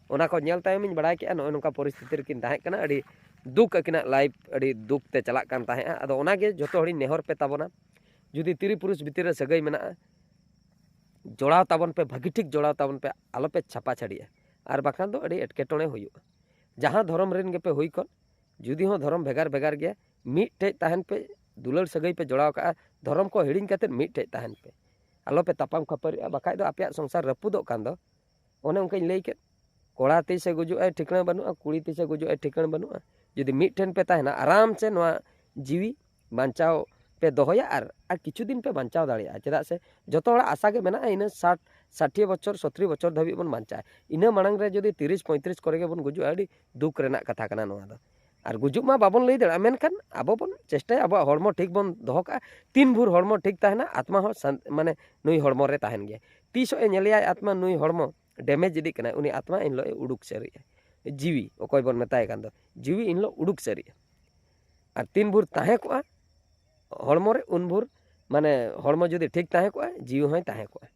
ᱚᱱᱟ ᱠᱚ ᱧᱮᱞ ᱛᱟᱭᱚᱢᱤᱧ ᱵᱟᱲᱟᱭ ᱠᱮᱫᱼᱟ ᱱᱚᱜᱼᱚᱭ ᱱᱚᱝᱠᱟ ᱯᱚᱨᱤᱥᱛᱷᱤᱛᱤ ᱨᱮᱠᱤᱱ ᱛᱟᱦᱮᱸ ᱠᱟᱱᱟ, ᱟᱹᱰᱤ ᱫᱩᱠ ᱟᱹᱠᱤᱱᱟᱜ ᱞᱟᱭᱤᱯᱷ ᱟᱹᱰᱤ ᱫᱩᱠ ᱛᱮ ᱪᱟᱞᱟᱜ ᱠᱟᱱ ᱛᱟᱦᱮᱸᱫᱼᱟ᱾ ᱟᱫᱚ ᱚᱱᱟᱜᱮ ᱡᱚᱛᱚ ᱦᱚᱲᱤᱧ ᱱᱮᱦᱚᱨ ᱯᱮ ᱛᱟᱵᱚᱱᱟ, ᱡᱩᱫᱤ ᱛᱤᱨᱤ ᱯᱩᱨᱩᱥ ᱵᱷᱤᱛᱤᱨ ᱨᱮ ᱥᱟᱹᱜᱟᱹᱭ ᱢᱮᱱᱟᱜᱼᱟ, ᱡᱚᱲᱟᱣ ᱛᱟᱵᱚᱱ ᱯᱮ, ᱵᱷᱟᱹᱜᱤ ᱴᱷᱤᱠ ᱡᱚᱲᱟᱣ ᱛᱟᱵᱚᱱ ᱯᱮ, ᱟᱞᱚᱯᱮ ᱪᱷᱟᱯᱟ ᱪᱷᱟᱹᱲᱤᱜᱼᱟ, ᱟᱨ ᱵᱟᱠᱷᱟᱱ ᱫᱚ ᱟᱹᱰᱤ ᱮᱴᱠᱮᱴᱚᱬᱮ ᱦᱩᱭᱩᱜᱼᱟ᱾ ᱡᱟᱦᱟᱸ ᱫᱷᱚᱨᱚᱢ ᱨᱮᱱ ᱜᱮᱯᱮ ᱦᱩᱭ ᱠᱚᱜ, ᱡᱩᱫᱤ ᱦᱚᱸ ᱫᱷᱚᱨᱚᱢ ᱵᱷᱮᱜᱟᱨ ᱵᱷᱮᱜᱟᱨ ᱜᱮᱭᱟ, ᱢᱤᱫᱴᱷᱮᱡ ᱛᱟᱦᱮᱱ ᱯᱮ, ᱫᱩᱞᱟᱹᱲ ᱥᱟᱹᱜᱟᱹᱭ ᱯᱮ ᱡᱚᱲᱟᱣ ᱠᱟᱜᱼᱟ, ᱫᱷᱚᱨᱚᱢ ᱠᱚ ᱦᱤᱲᱤᱧ ᱠᱟᱛᱮᱫ ᱢᱤᱫᱴᱷᱮᱡ ᱛᱟᱦᱮᱱ ᱯᱮ, ᱟᱞᱚᱯᱮ ᱛᱟᱯᱟᱢ ᱠᱷᱟᱹᱯᱟᱹᱨᱤᱜᱼᱟ, ᱵᱟᱠᱷᱟᱡ ᱫᱚ ᱟᱯᱮᱭᱟᱜ ᱥᱚᱝᱥᱟᱨ ᱨᱟᱹᱯᱩᱫᱚᱜ ᱠᱟᱱ ᱫᱚ ᱚᱱᱮ ᱚᱱᱠᱟᱧ ᱞᱟᱹᱭ ᱠᱮᱫ, ᱠᱚᱲᱟ ᱛᱤᱥᱮ ᱜᱩᱡᱩᱜ ᱟᱭ ᱴᱷᱤᱠᱟᱹᱱᱟ ᱵᱟᱹᱱᱩᱜᱼᱟ, ᱠᱩᱲᱤ ᱛᱤᱥᱮ ᱜᱩᱡᱩᱜ ᱟᱭ ᱴᱷᱤᱠᱟᱹᱱᱟ ᱵᱟᱹᱱᱩᱜᱼᱟ᱾ ᱡᱩᱫᱤ ᱢᱤᱫ ᱴᱷᱮᱱ ᱯᱮ ᱛᱟᱦᱮᱱᱟ, ᱟᱨᱟᱢ ᱥᱮ ᱱᱚᱣᱟ ᱡᱤᱣᱤ ᱵᱟᱧᱪᱟᱣ ᱯᱮ ᱫᱚᱦᱚᱭᱟ ᱟᱨ, ᱟᱨ ᱠᱤᱪᱷᱩ ᱫᱤᱱ ᱯᱮ ᱵᱟᱧᱪᱟᱣ ᱫᱟᱲᱮᱭᱟᱜᱼᱟ᱾ ᱪᱮᱫᱟᱜ ᱥᱮ ᱡᱚᱛᱚ ᱦᱚᱲᱟᱜ ᱟᱥᱟ ᱜᱮ ᱢᱮᱱᱟᱜᱼᱟ ᱤᱱᱟᱹ ᱥᱟᱴ, ᱥᱟᱴᱷᱤᱭᱟᱹ ᱵᱚᱪᱷᱚᱨ, ᱥᱚᱛᱨᱤ ᱵᱚᱪᱷᱚᱨ ᱫᱷᱟᱹᱵᱤᱡ ᱵᱚᱱ ᱵᱟᱧᱪᱟᱜᱼᱟ᱾ ᱤᱱᱟᱹ ᱢᱟᱲᱟᱝ ᱨᱮ ᱡᱩᱫᱤ ᱛᱤᱨᱤᱥ, ᱯᱚᱸᱭᱛᱨᱤᱥ ᱠᱚᱨᱮ ᱜᱮᱵᱚᱱ ᱜᱩᱡᱩᱜᱼᱟ, ᱟᱹᱰᱤ ᱫᱩᱠ ᱨᱮᱱᱟᱜ ᱠᱟᱛᱷᱟ ᱠᱟᱱᱟ ᱱᱚᱣᱟ ᱫᱚ᱾ ᱟᱨ ᱜᱩᱡᱩᱜ ᱢᱟ ᱵᱟᱵᱚᱱ ᱞᱟᱹᱭ ᱫᱟᱲᱮᱭᱟᱜᱼᱟ, ᱢᱮᱱᱠᱷᱟᱱ ᱟᱵᱚ ᱵᱚᱱ ᱪᱮᱥᱴᱟᱭᱟ ᱟᱵᱚᱣᱟᱜ ᱦᱚᱲᱢᱚ ᱴᱷᱤᱠ ᱵᱚᱱ ᱫᱚᱦᱚ ᱠᱟᱜᱼᱟ᱾ ᱛᱤᱱ ᱵᱷᱳᱨ ᱦᱚᱲᱢᱚ ᱴᱷᱤᱠ ᱛᱟᱦᱮᱱᱟ, ᱟᱛᱢᱟ ᱦᱚᱸ ᱥᱟᱱ-, ᱢᱟᱱᱮ ᱱᱩᱭ ᱦᱚᱲᱢᱚ ᱨᱮ ᱛᱟᱦᱮᱱ ᱜᱮᱭᱟ᱾ ᱛᱤᱥᱚᱜ ᱮ ᱧᱮᱞᱮᱭᱟᱭ ᱟᱛᱢᱟ ᱱᱩᱭ ᱦᱚᱲᱢᱚ damage ᱤᱫᱤᱜ ᱠᱟᱱᱟᱭ, ᱩᱱᱤ ᱟᱛᱢᱟ ᱮᱱ ᱦᱤᱞᱳᱜ ᱮ ᱩᱰᱩᱠ ᱥᱟᱹᱨᱤᱜᱼᱟ᱾ ᱡᱤᱣᱤ ᱚᱠᱚᱭ ᱵᱚᱱ ᱢᱮᱛᱟᱭ ᱠᱟᱱ ᱫᱚ, ᱡᱤᱣᱤ ᱮᱱ ᱦᱤᱞᱳᱜ ᱩᱰᱩᱠ ᱥᱟᱹᱨᱤᱜᱼᱟ᱾ ᱟᱨ ᱛᱤᱱ ᱵᱷᱳᱨ ᱛᱟᱦᱮᱸ ᱠᱚᱜᱼᱟ ᱦᱚᱲᱢᱚ ᱨᱮ, ᱩᱱ ᱵᱷᱳᱨ ᱢᱟᱱᱮ ᱦᱚᱲᱢᱚ ᱡᱩᱫᱤ ᱴᱷᱤᱠ ᱛᱟᱦᱮᱸ ᱠᱚᱜᱼᱟ, ᱡᱤᱣᱤ ᱦᱚᱸᱭ ᱛᱟᱦᱮᱸ ᱠᱚᱜᱼᱟ᱾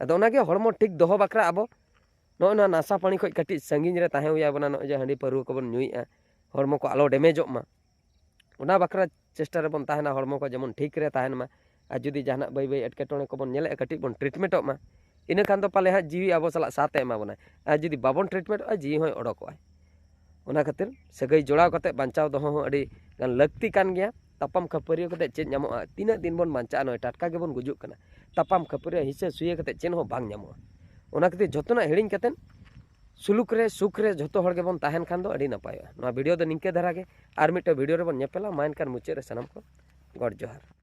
ᱟᱫᱚ ᱚᱱᱟᱜᱮ ᱦᱚᱲᱢᱚ ᱴᱷᱤᱠ ᱫᱚᱦᱚ ᱵᱟᱠᱷᱨᱟ ᱟᱵᱚ ᱱᱚᱜᱼᱚᱭ ᱱᱚᱣᱟ ᱱᱟᱥᱟ ᱯᱟᱹᱱᱤ ᱠᱷᱚᱱ ᱠᱟᱹᱴᱤᱡ ᱥᱟᱺᱜᱤᱧ ᱨᱮ ᱛᱟᱦᱮᱸ ᱦᱩᱭ ᱟᱵᱚᱱᱟ᱾ ᱱᱚᱜᱼᱚᱭ ᱡᱮ ᱦᱟᱺᱰᱤ ᱯᱟᱹᱨᱣᱟᱹ ᱠᱚᱵᱚᱱ ᱧᱩᱭᱮᱫᱼᱟ, ᱦᱚᱲᱢᱚ ᱠᱚ ᱟᱞᱚ damageᱚᱜ ᱢᱟ, ᱚᱱᱟ ᱵᱟᱠᱷᱨᱟ ᱪᱮᱥᱴᱟ ᱨᱮᱵᱚᱱ ᱛᱟᱦᱮᱱᱟ, ᱦᱚᱲᱢᱚ ᱠᱚ ᱡᱮᱢᱚᱱ ᱴᱷᱤᱠ ᱨᱮ ᱛᱟᱦᱮᱱ ᱢᱟ᱾ ᱟᱨ ᱡᱩᱫᱤ ᱡᱟᱦᱟᱱᱟᱜ ᱵᱟᱹᱭ ᱵᱟᱹᱭ ᱮᱴᱠᱮᱴᱚᱬᱮ ᱠᱚᱵᱚᱱ ᱧᱮᱞᱮᱫᱼᱟ, ᱠᱟᱹᱴᱤᱡ ᱵᱚᱱ treatmentᱚᱜ ᱢᱟ, ᱤᱱᱟᱹ ᱠᱷᱟᱱ ᱫᱚ ᱯᱟᱞᱮ ᱦᱟᱸᱜ ᱡᱤᱣᱤ ᱟᱵᱚ ᱥᱟᱞᱟᱜ ᱥᱟᱛᱷ ᱮ ᱮᱢᱟ ᱵᱚᱱᱟ᱾ ᱟᱨ ᱡᱩᱫᱤ ᱵᱟᱵᱚᱱ treatmentᱚᱜᱼᱟ, ᱡᱤᱣᱤ ᱦᱚᱸᱭ ᱚᱰᱚᱠᱚᱜᱼᱟᱭ᱾ ᱚᱱᱟ ᱠᱷᱟᱹᱛᱤᱨ ᱥᱟᱹᱜᱟᱹᱭ ᱡᱚᱲᱟᱣ ᱠᱟᱛᱮ ᱵᱟᱧᱪᱟᱣ ᱫᱚᱦᱚ ᱦᱚᱸ ᱟᱹᱰᱤ ᱜᱟᱱ ᱞᱟᱹᱠᱛᱤ ᱠᱟᱱ ᱜᱮᱭᱟ᱾ ᱛᱟᱯᱟᱢ ᱠᱷᱟᱹᱯᱟᱹᱨᱤᱭᱟᱹ ᱠᱟᱛᱮ ᱪᱮᱫ ᱧᱟᱢᱚᱜᱼᱟ? ᱛᱤᱱᱟᱹᱜ ᱫᱤᱱ ᱵᱚᱱ ᱵᱟᱧᱪᱟᱜᱼᱟ? ᱱᱚᱜᱼᱚᱭ ᱴᱟᱴᱠᱟ ᱜᱮᱵᱚᱱ ᱜᱩᱡᱩᱜ ᱠᱟᱱᱟ᱾ ᱛᱟᱯᱟᱢ ᱠᱷᱟᱹᱯᱟᱹᱨᱤᱭᱟᱹ, ᱦᱤᱥᱟᱹ ᱥᱩᱭᱟᱹ ᱠᱟᱛᱮ ᱪᱮᱫ ᱦᱚᱸ ᱵᱟᱝ ᱧᱟᱢᱚᱜᱼᱟ᱾ ᱚᱱᱟ ᱠᱷᱟᱹᱛᱤᱨ ᱡᱷᱚᱛᱚᱱᱟᱜ ᱦᱤᱲᱤᱧ ᱠᱟᱛᱮ ᱥᱩᱞᱩᱠ ᱨᱮ, ᱥᱩᱠ ᱨᱮ ᱡᱷᱚᱛᱚ ᱦᱚᱲ ᱜᱮᱵᱚᱱ ᱛᱟᱦᱮᱱ ᱠᱷᱟᱱ ᱫᱚ ᱟᱹᱰᱤ ᱱᱟᱯᱟᱭᱚᱜᱼᱟ᱾ ᱱᱚᱣᱟ video ᱫᱚ ᱱᱤᱝᱠᱟᱹ ᱫᱷᱟᱨᱟ ᱜᱮ᱾ ᱟᱨ ᱢᱤᱫᱴᱮᱱ video ᱨᱮᱵᱚᱱ ᱧᱮᱯᱮᱞᱟ᱾ ᱢᱟ ᱮᱱᱠᱷᱟᱱ ᱢᱩᱪᱟᱹᱫ ᱨᱮ ᱥᱟᱱᱟᱢ ᱠᱚ ᱜᱚᱰ ᱡᱚᱦᱟᱨ᱾